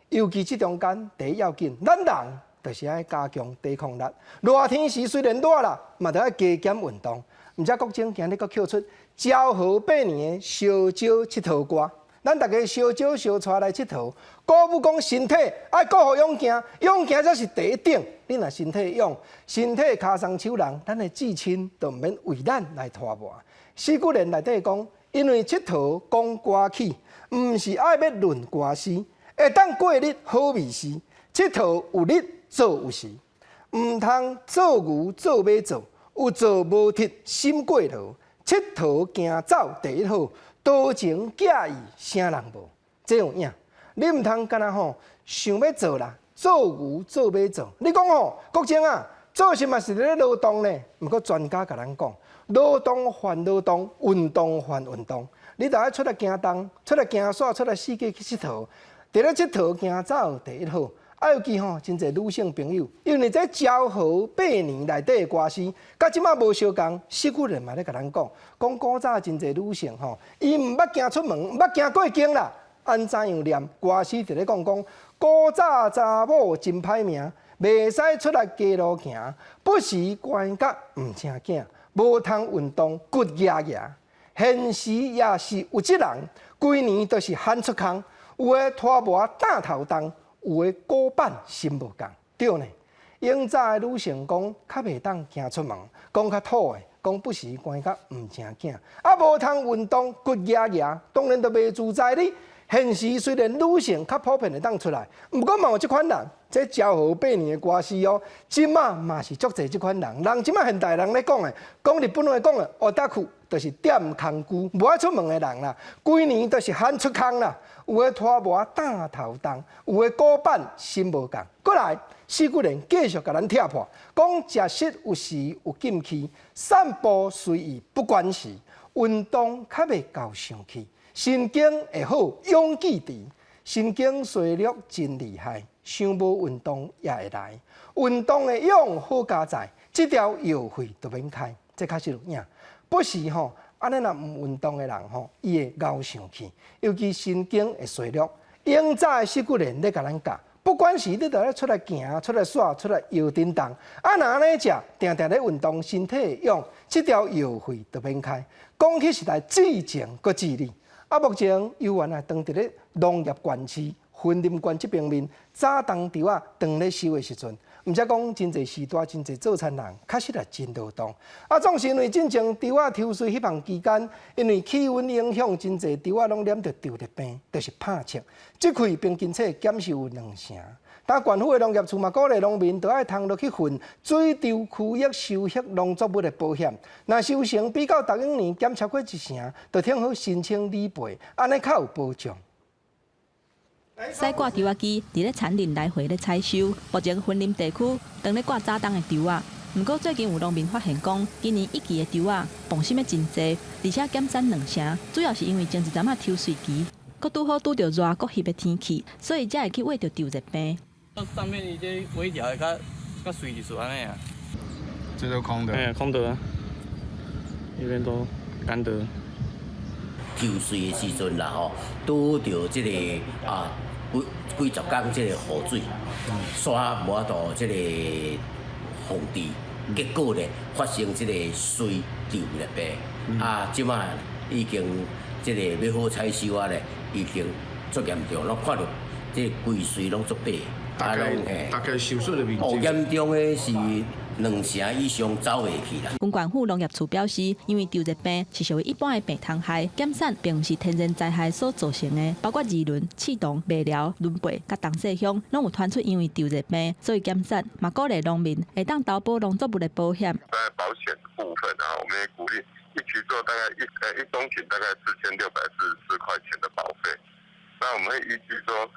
尤其這中間第一要緊，咱人就是愛加強抵抗力。熱天時雖然熱啦，嘛著愛加減運動。毋知國政今日閣抾出昭和八年的燒招𨑨迌歌，咱大家相招相帶來𨑨迌，鼓舞講身體愛顧好勇健，勇健才是第一等。你若身體勇，身體跤鬆手人，咱的至親就毋免為咱來拖磨。四句聯內底講，因為𨑨迌講歌曲，毋是愛欲論歌詞，會當過日好味時，𨑨迌有日做有時，毋通做牛做馬做，有做無鐵心過勞，𨑨迌行走第一好，多情寄意啥人無？這有影，你毋通干焦吼，想欲做啦，做牛做馬做。你講吼，國政啊，做事嘛是咧勞動呢。毋過專家共咱講，勞動還勞動，運動還運動。你著愛出來行動，出來行煞，出來四界去𨑨迌，佇咧𨑨迌行走第一好。啊，尤其吼，真濟女性朋友，因為這昭和八年內底的歌詞，佮這馬無相仝。四句聯嘛咧共咱講，講古早真濟女性吼，伊毋捌行出門，毋捌行過境啦。按怎樣念歌詞？佇咧講講，古早查某真歹命，袂使出來街路行，不時寒甲毋成囝，無通運動骨額額。現時也是有這人，規年都是罕出空，有的拖磨擔頭重。有的古板心無仝，對呢。永早的女性講較袂當行出門，講較土的，講不時寒甲毋成囝，啊無通運動骨額額，當然就袂自在哩。現時雖然女性較普遍會當出來，毋過嘛有這款人，這昭和八年的歌詞哦，這馬嘛是足濟這款人。人這馬現代人咧講的，講日本話講的，オタク就是踮空居，無愛出門的人啦。規年都是罕出空啦，有的拖磨擔頭重，有的古板心無仝。過來，四句聯繼續共咱拆破，講食食有時有禁區，散步隨意不管時，運動較袂夠生氣。神經會好，勇氣持，神經衰弱真厲害，傷無運動也會來。運動會勇好佳哉，這條藥費就免開，這確實有影。不是吼，按呢若毋運動的人吼，伊會𠢕生氣，尤其神經會衰弱。永早的四句聯咧共咱教，不管是你著愛出來行、出來耍、出來搖叮當，啊，若按呢食，定定咧運動，身體會勇，這條藥費就免開。講起實在至情閣至理。啊，目前猶原啊，當佇咧農業縣市、雲林縣這邊面，早冬稻仔當咧收的時陣，毋才講真濟時代，真濟做田人，確實也真勞動。啊，總是因為進前稻仔抽穗彼段期間，因為氣溫影響，真濟稻仔攏染著稻熱病，就是拍赤。這氣平均體減收有兩成。但縣府的農業處嘛鼓勵農民，著愛通落去份水稻區域收穫農作物的保險。若收成比較逐一年減超過一成，就挺好申請理賠，按呢較有保障。駛割稻仔機佇咧田林來回咧採收，目前雲林地區當咧割早冬的稻仔。毋過最近有農民發現講，今年一季的稻仔磅心的真濟，而且減產兩成，主要是因為前一陣仔抽穗期，閣拄好拄著熱閣翕的天氣，所以才會去穢著稻熱病。上面伊這微調會較較媠一絲按呢啊。這都空的。嘿，空的啊。那邊都乾的。抽穗的時陣啦吼，拄著這個啊幾幾十工這個雨水，沙無法度這個防治，結果咧發生這個穗稻熱病。啊，這擺已經這個欲好採收啊咧，已經足嚴重，攏看著這規穗攏足白。大概大概受損的面積。哦，嚴重的是兩成以上走袂去啦。縣縣府農業處表示，因為稻熱病是屬於一般的病蟲害，減產並毋是天然災害所造成的，包括二崙、刺桐、麥寮、崙背佮東勢鄉，攏有傳出因為稻熱病所以減產，嘛鼓勵農民會當投保農作物的保險。在保險部分啊，我們也鼓勵一期做大概一一公頃大概4644塊錢的保費，那我們會依據說。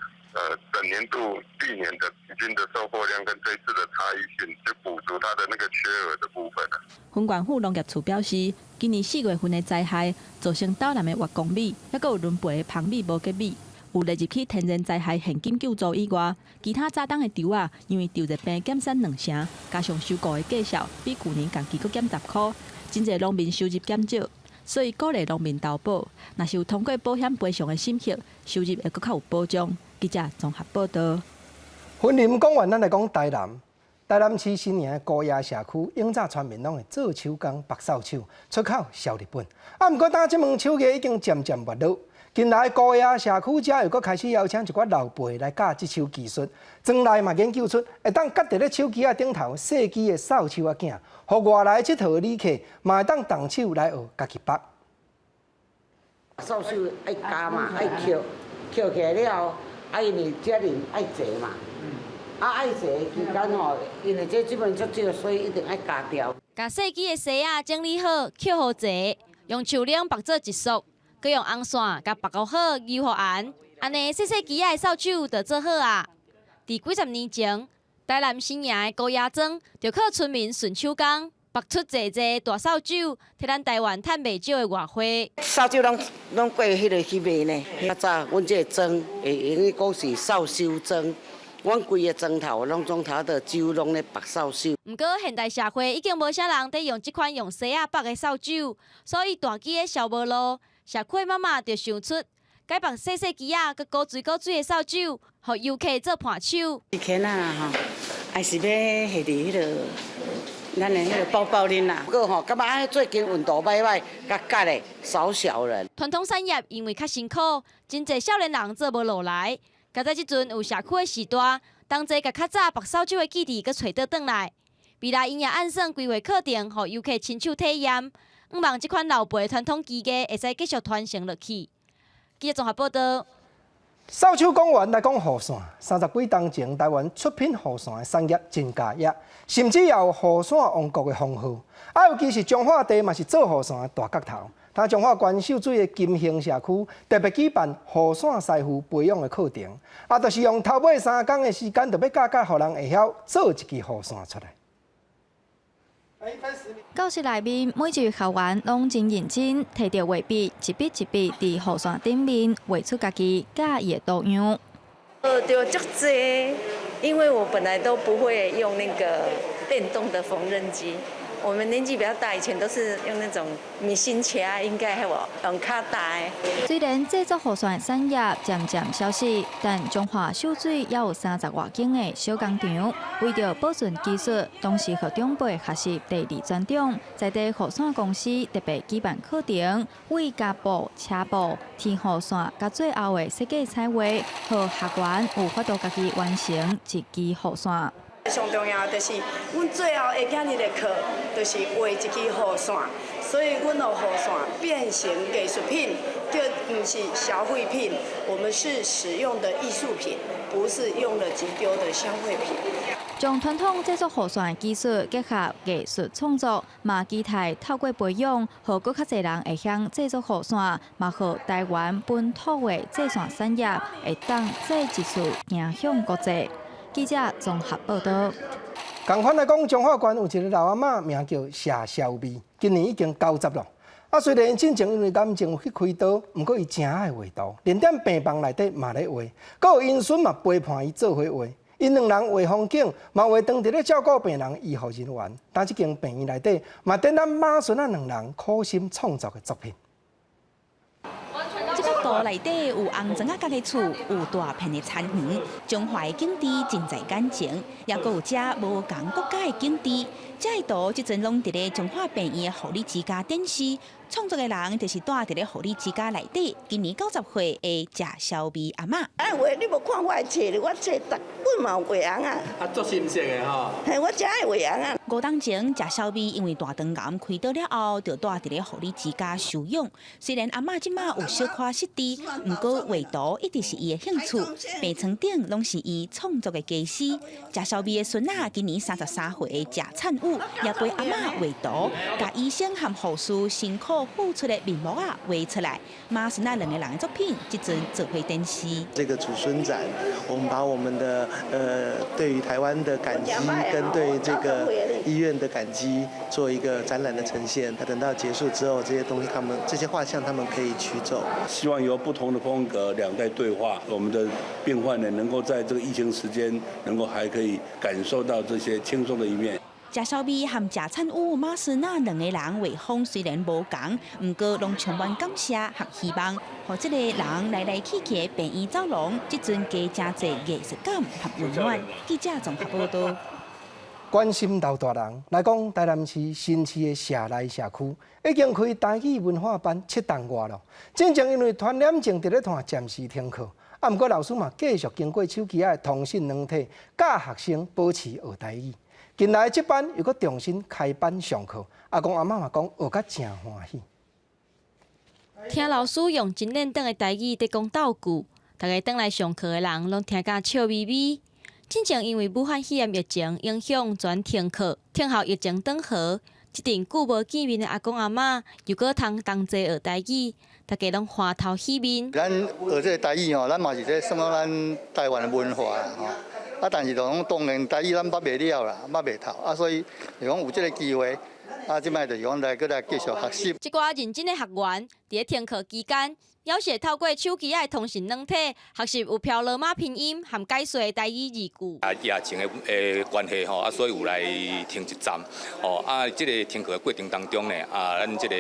整年度歷年的平均的收穫量跟這次的差異性，就補足它的那個缺額的部分。雲縣府農業處表示，今年四月份的災害造成斗南的越光米，抑閣有崙背的芳米無結米，有列入去天然災害現金救助以外，其他早冬的稻仔，因為稻熱病減產兩成，加上收購的價數比舊年同期閣減10箍，真濟農民收入減少，所以鼓勵農民投保。若是有通過保險賠償的審核，收入會閣較有保障。記者綜合報導。雲林講完，咱來講台南。台南市新營高野社區，永早村民攏會做手工縛掃帚，出口銷日本。啊，毋過當這門手藝已經漸漸沒落。近來高野社區遮又閣開始邀請一寡老輩來教這手技術，莊內嘛研究出會當結佇咧手機仔頂頭細支的掃帚仔鏡，予外來𨑨迌的旅客嘛會當動手來學家己縛。掃帚愛咬嘛，愛抾，抾起來了後。啊，因為這人愛坐嘛，啊愛坐的期間吼，因為這這門足少，所以一定愛咬掉。共細支的紗仔整理好，抾予齊，用樹奶縛做一束，閣用紅線共縛好，勾予絚，按呢細細支仔的掃帚就做好啊。佇幾十年前，台南新營的高野莊就靠村民順手工，縛出濟濟大掃帚，提咱台灣趁袂少的外匯。掃帚攏攏過彼个去賣呢。較早阮這個莊會用得講是掃帚莊，阮規个莊頭攏總頭的帚攏咧縛掃帚。毋過現代社會已經無啥人佇用這款用紗仔縛的掃帚，所以大支的銷無路。社區媽媽就想出改縛細細支仔，閣古錐古錐的掃帚，予遊客做伴手。以前啊吼，還是欲下佇彼个。咱的彼个包包裡啦。不過吼，感覺啊最近運動䆀䆀，較覺的少小人。傳統產業因為較辛苦，真濟少年人做無落來。佳哉這陣有社區的序大，同齊共較早縛掃帚的記憶閣揣倒轉來。未來𪜶也按算規劃課程，予遊客親手體驗，向望這款老輩傳統技藝會使繼續傳承落去。記者綜合報導。掃帚講完來講雨傘，30幾冬前台灣出品雨傘的產業真佳業，甚至也有雨傘王國的封號。啊，尤其是彰化地嘛是做雨傘的大角頭。他彰化縣秀水的金興社區特別舉辦雨傘師傅培養的課程，啊，就是用頭尾3工的時間，就欲教教予人會曉做一支雨傘出來。教室內面，每一位學員攏真認真，提著畫筆，一筆一筆佇雨傘頂面畫出家己喜歡的圖樣。學著足濟，因為我本來都不會用那個電動的縫紉機。我們年紀比較大，以前都是用那種ミシン車，應該係無用較大的。雖然製作雨傘的產業漸漸消失，但彰化秀水猶有30外間的小工廠，為著保存技術，當時予長輩學習第二專長，在地雨傘公司特別舉辦課程，為加布、車布、天雨傘，佮最後的設計彩畫，予學員有法度家己完成一支雨傘。上重要就是，阮最後會今日的課，就是畫一支雨傘，所以阮予雨傘變成藝術品，就毋是消費品，我們是使用的藝術品，不是用了即丟的消費品。將傳統製作雨傘的技術結合藝術創作，嘛期待透過培養，予閣較濟人會曉製作雨傘，嘛予台灣本土的製傘產業會當再一次迎向國際。記者綜合報道。仝款來講，彰化縣有一个老阿嬤，名叫謝小美，今年已經90了。啊，雖然進前因為癌症有去開刀，毋過伊誠愛畫圖，連踮病房內底嘛咧畫，閣有𪜶孫嘛陪伴伊做伙畫。𪜶兩人畫風景，嘛畫當佇咧照顧病人醫護人員。但這間病院內底嘛展覽媽孫仔兩人苦心創作的作品。這幅圖內底有紅磚仔角的厝，有大片的田園，彰化的景致盡在眼前，也閣有遮無仝國家的景致。這个圖這陣攏佇咧彰化病院的護理之家展示，創作的人就是蹛佇咧護理之家內底，今年90歲的謝小美阿嬤。愛畫，你無看我的冊，我冊逐本嘛有畫尪仔。啊，足心色的吼。嘿，我誠愛畫尪仔。5冬前，謝小美因為大腸癌開刀了後，就蹛佇咧護理之家休養。雖然阿嬤這馬有小可失智，毋過畫圖一直是伊的興趣，病床頂攏是伊創作的家私。謝小美的孫仔今年33歲的謝燦宇，也陪阿嬤畫圖，共醫生和護士辛苦付出的面膜仔畫出來。媽孫仔兩個人的作品，這陣做伙展示。這個祖孫展，我們把我們的對於台灣的感激，跟對這個醫院的感激，做一個展覽的呈現。等到結束之後，這些東西，他們這些畫像，他們可以取走。希望由不同的風格，兩代對話，我們的病患呢，能夠在這個疫情時間，能夠還可以感受到這些輕鬆的一面。謝小美和謝燦宇媽孫仔兩個人畫風雖然無仝，毋過攏充滿感謝和希望，予這個人來來去去的病院走廊，這陣加誠濟藝術感和溫暖。記者綜合報道。關心老大人來講，台南市新市的社內社區已經開台語文化班7冬外咯。進前因為傳染症佇咧拖暫時停課，啊，毋過老師嘛繼續經過手機仔的通訊軟體，教學生保持學台語。近來這班又閣重新開班上課，阿公阿嬤嘛講學甲誠歡喜。聽老師用真輪轉的台語佇講鬥句，逐家轉來上課的人攏聽甲笑眯眯。進前因為武漢肺炎疫情影響全停課，聽候疫情轉好，這陣久無見面的阿公阿嬤又閣通同齊學台語，大家攏歡頭喜面。咱學這个台語吼，咱嘛是這算講咱台灣的文化啦吼。啊，但是就講當然台語咱捌袂了啦，捌袂透啊，所以就講有這个機會，啊，這擺就是講來閣來繼續學習。這寡認真的學員佇咧停課期間，猶是會透過手機仔的通訊軟體學習有標羅馬拼音和解說的台語字句。啊，疫情的關係吼，啊，所以有來停一站，吼，啊，這个停課的過程當中呢，啊，咱這个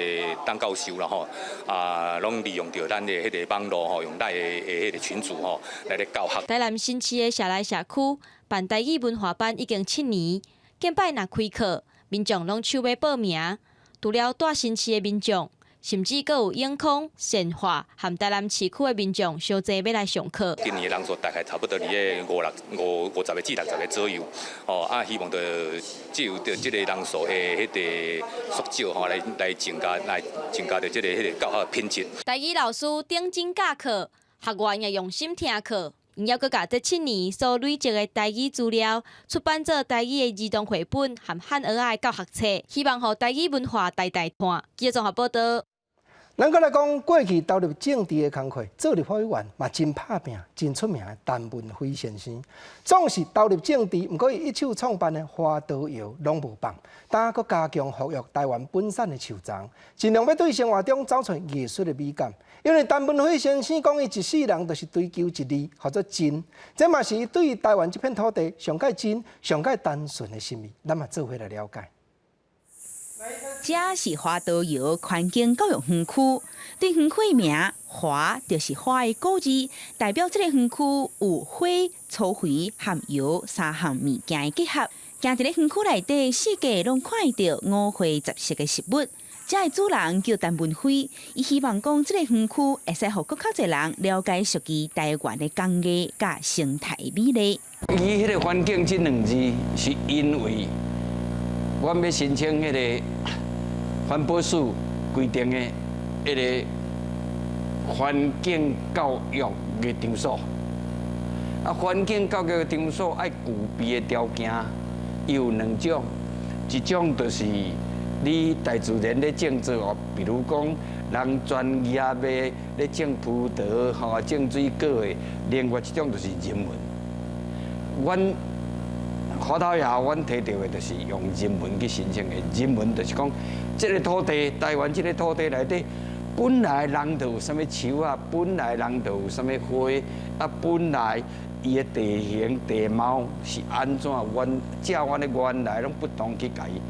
董教授啦吼，啊，攏利用著咱的彼个網路吼，用咱的彼个群組吼來咧教學。台南新市的社內社區辦台語文化班已經7年，近擺若開課，民眾攏搶欲報名。除了蹛新市的民眾，甚至閣有永康、善化和台南市區的民眾相濟欲來上課。今年的人數大概差不多佇咧五六五50個至60個左右，哦，啊，希望著藉由著這个人數的彼个縮少吼，來增加著這个彼个教學品質。台語老師頂真教課，學員也用心聽課。𪜶猶閣共這7年所累積的台語資料，出版做台語的兒童繪本和漢蚵仔的教學冊，希望予台語文化代代傳。記者綜合報道。咱閣來講過去投入政治的工課，做立法委員嘛真拍拚、真出名的陳文輝先生，總是投入政治，毋過伊一手創辦的花桃窯攏無放，但閣加強復育台灣本產的樹欉，盡量欲對生活中找出藝術的美感。因為陳文輝先生講，伊一世人就是追求一字，號做真。這嘛是伊對台灣這片土地上蓋真、上蓋單純的心意，咱嘛做伙來了解。這是花桃窯環境教育園區，對園區名“花”就是花的古字，代表這个園區有花、草肥和窯三項物件的結合。行佇咧園區內底，四界攏看會著五花十色的植物。這的主人叫陳文輝，伊希望講這个園區會使予閣較濟人了解屬於台灣的工藝佮生態美麗。伊彼个環境這兩字，是因為阮欲申請彼个環保署規定的彼个環境教育的場所。啊，環境教育的場所愛具備的條件有兩種，一種就是你大自然咧種作物，比如講人專業的咧種葡萄、吼種水果的；另外一種就是人文。阮花桃窯，阮提著的就是用人文去申請的。人文就是講，這个土地，台灣這个土地內底，本來人就有啥物樹啊，本來人就有啥物花，啊，本來伊的地形地貌是按怎，阮照阮的原來攏不同去共伊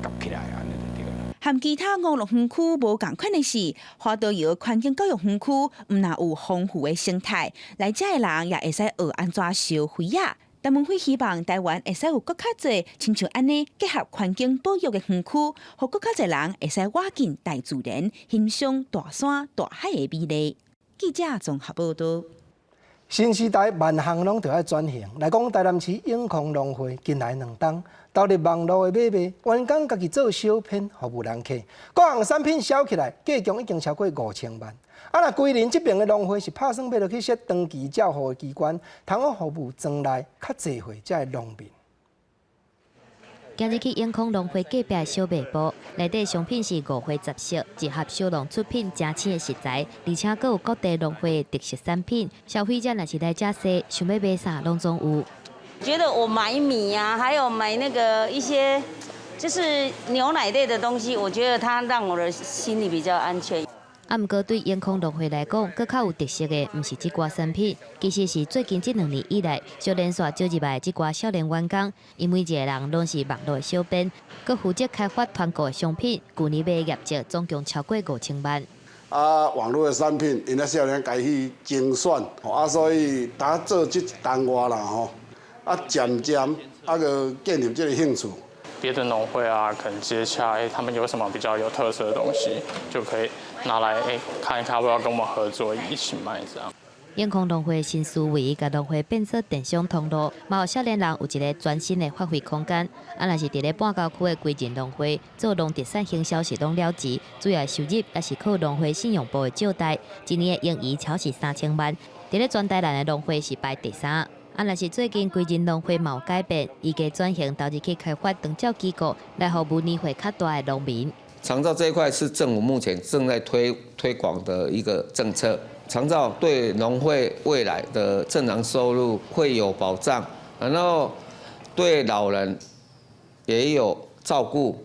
夾起來，按呢就對啦。和其他娛樂園區無仝款的是，花桃窯環境教育園區毋但有豐富的生態，來遮的人也會使學按怎燒花仔。陳文輝希望台灣會使有閣較濟親像按呢結合環境保育的園區，予閣較濟人會使倚近大自然，欣賞大山大海的美麗。記者綜合報道。新時代萬項攏著愛轉型。來講台南市永康農會近來2冬投入網路的買賣，員工家己做小編服務人客，各項產品銷起來，價量已經超過5000萬。啊，若歸仁這爿的農會是拍算欲落去設長期照護的機關，通好服務莊內較濟歲遮的農民。今日去永康農會隔壁小賣部，內底商品是五花十色，一盒小農出品誠鮮的食材，而且閣有各地農會的特色產品。消費者若是來遮踅，想欲買啥攏總有。覺得我買米呀，還有買那個一些就是牛奶類的東西，我覺得它讓我的心裡比較安全。啊，毋過對永康農會來講，閣較有特色的，毋是這寡產品，其實是最近這2年以來，小連續招入來的這寡少年員工，𪜶每一个人攏是網路的小編，閣負責開發團購的商品，舊年買的業績總共超過5000萬。啊，網路的產品，𪜶咧少年家去精選，啊，所以當做這一單外啦吼，啊，漸漸啊閣建立這个興趣。別的農會啊，可能接洽，欸，他們有什麼比較有特色的東西，就可以拿來欸看一看，要不要跟我們合作一起賣這樣。永康農會新思維，共農會變做電商通路，嘛予少年人有一个全新的發揮空間。啊，若是佇咧半郊區的歸仁農會做農特產行銷是攏了錢，主要收入也是靠農會信用部的借貸，一年的盈餘超是3000萬。佇咧全台南的農會是排第三。啊，若是最近歸仁農會嘛有改變，預計轉型投入去開發長照機構，來服務年歲較大的農民。長照這一塊是政府目前正在推廣的一個政策，長照對農會未來的正常收入會有保障，然後對老人也有照顧。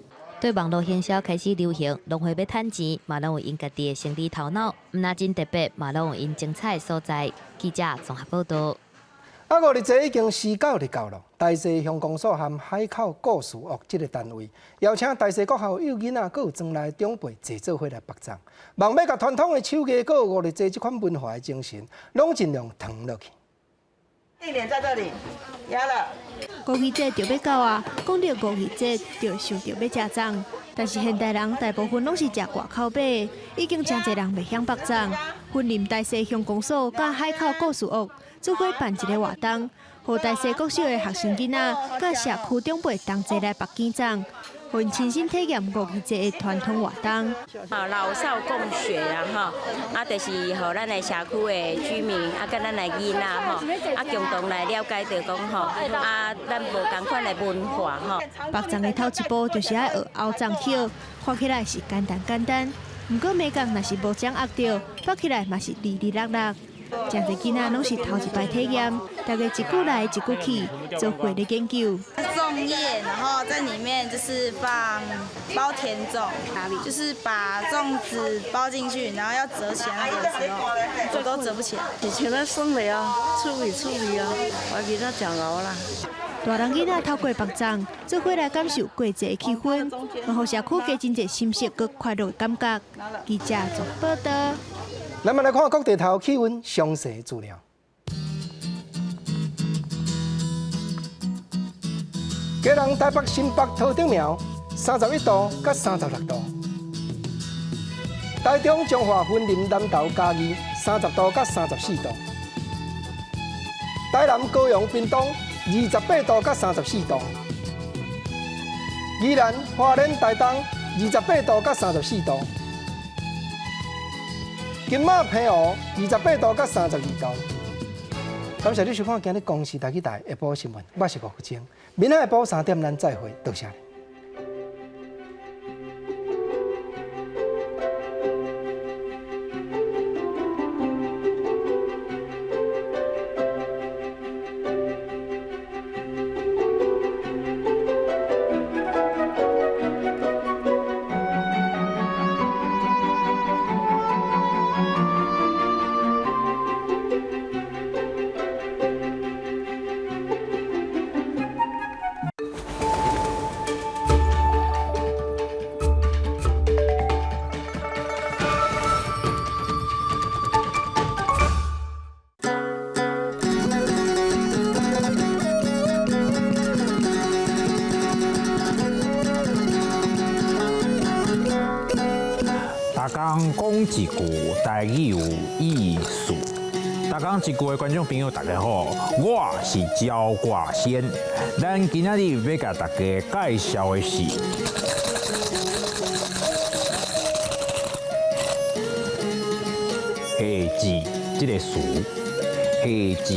對網路行銷開始流行，農會欲趁錢，嘛攏有𪜶家己的生理頭腦，毋但真特別，嘛攏有𪜶精彩的所在。記者綜合報道。啊，五日節已經時到日到咯。大勢鄉公所和海口故事屋這个單位邀請大勢國校幼囡仔，閣有莊內長輩齊做伙來縛粽，望欲共傳統的手藝，閣有五日節這款文化的精神，攏盡量傳落去。定點在這裡，壓了。五二節就欲到啊！講著五二節，就想著欲食粽。但是現代人大部分攏是食外口買，已經誠濟人袂曉縛粽。雲林大勢鄉公所佮海口故事屋做伙辦一个活動，予大勢國小的學生囡仔佮社區長輩同齊來縛羹粽。予𪜶親身體驗五月節的傳統活動。啊，老少共學啊，吼，啊，就是予咱的社區的居民啊，佮咱的囡仔吼，啊，共同來了解著講吼，啊，咱無仝款的文化吼。縛粽的頭一步就是愛學拗粽葉，看起來是簡單簡單，毋過眉角若是無掌握著，縛起來嘛是離離落落。誠濟囡仔攏是頭一擺體驗，大家一句來一句去，做伙咧研究。粽葉，然後在裡面就是放包甜粽，就是把粽子包進去，然後要折起來那個時候，我都折不起來。以前咧耍的啊，趣味趣味啊，我囡仔誠𠢕啦。大人囡仔透過縛粽，做伙來感受過節的氣氛，嘛予社區加真濟心適閣快樂的感覺。記者綜報導。咱們來看各地頭氣溫詳細資料。基隆、台北、新北、桃竹苗31度佮36度；台中、彰化、雲林、南投、嘉義30度佮34度；台南、高雄、屏東28度佮34度；宜蘭、花蓮、台東28度佮34度。金馬澎湖28度佮32度。感謝你收看今日公視台語台下晡新聞，我是吳福清。明仔下晡3點，咱再會，多謝。逐工講一句台語有意思。逐工一句的觀眾朋友，大家好，我是焦掛仙。咱今仔日欲共大家介紹的是夏至這个詞。夏至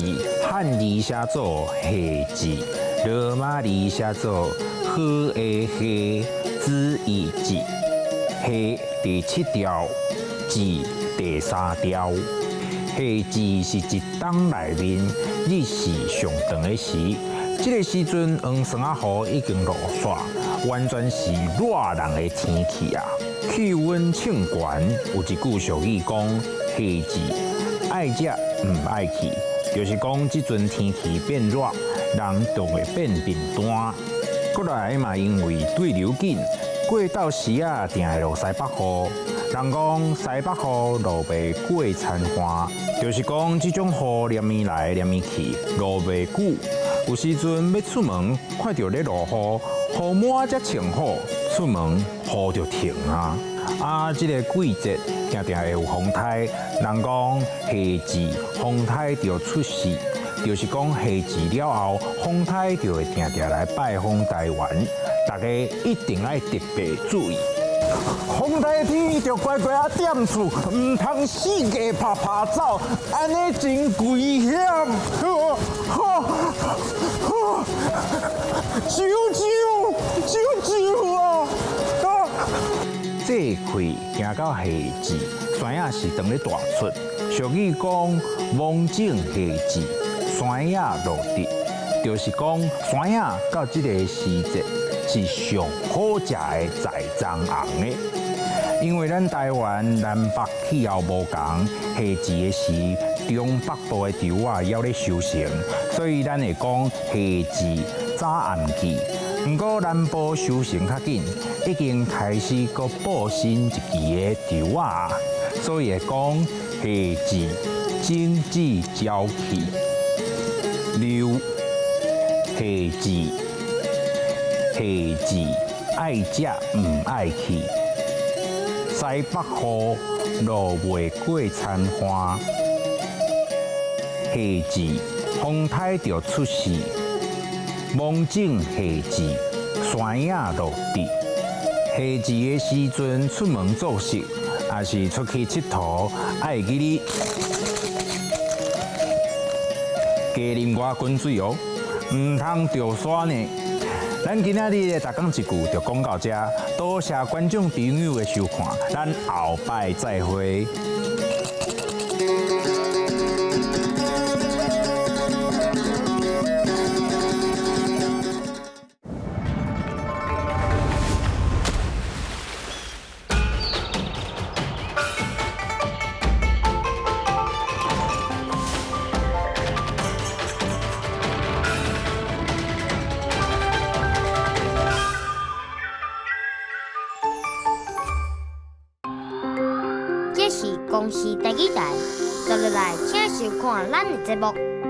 漢字寫做夏至，羅馬字寫做好的夏，子一至。夏第七調，至第三調。夏至是一冬內面日時上長的時，這个時陣黃霜仔雨已經落煞，完全是熱人的天氣啊！氣溫衝懸，有一句俗語講：夏至愛食毋愛去，就是講這陣天氣變熱，人就會變貧惰。過來嘛，因為對流緊，過到時仔定會落西北雨。人講西北雨落袂過田旱，就是講這種雨連綿來連綿去，落袂久。有時陣欲出門，看著咧落雨，雨滿才穿好，出門雨就停啊。啊，這个季節定定會有風颱，人講夏至風颱就出世，就是講夏至了後，風颱就會定定來拜訪台灣，大家一定愛特別注意。風颱天著乖乖仔踮厝，毋通四界拍拍走，按呢真危險。救救救救啊！這氣行到夏至，山野是當咧大出。俗語講，芒種夏至，山野落地，就是講山野到這個時節是上好食的栽菘紅的。因為咱台灣南北氣候無仝，夏至的時，中北部的稻仔猶咧收成，所以咱會講夏至早暗季。毋過南部收成較緊，已經開始閣報新一季的稻仔，所以會講夏至種子交氣。六，夏至，夏至愛食毋愛去，西北雨落袂過田旱，夏至風颱就出世。芒種夏至，山山影落地。夏至的时阵出门做事，抑是出去𨑨迌，爱记得加啉外滚水哦，毋通著沙呢。咱今仔日的逐工一句就讲到遮，多谢观众朋友的收看，咱后摆再会。這是公視台語台，接落來請收看咱的節目。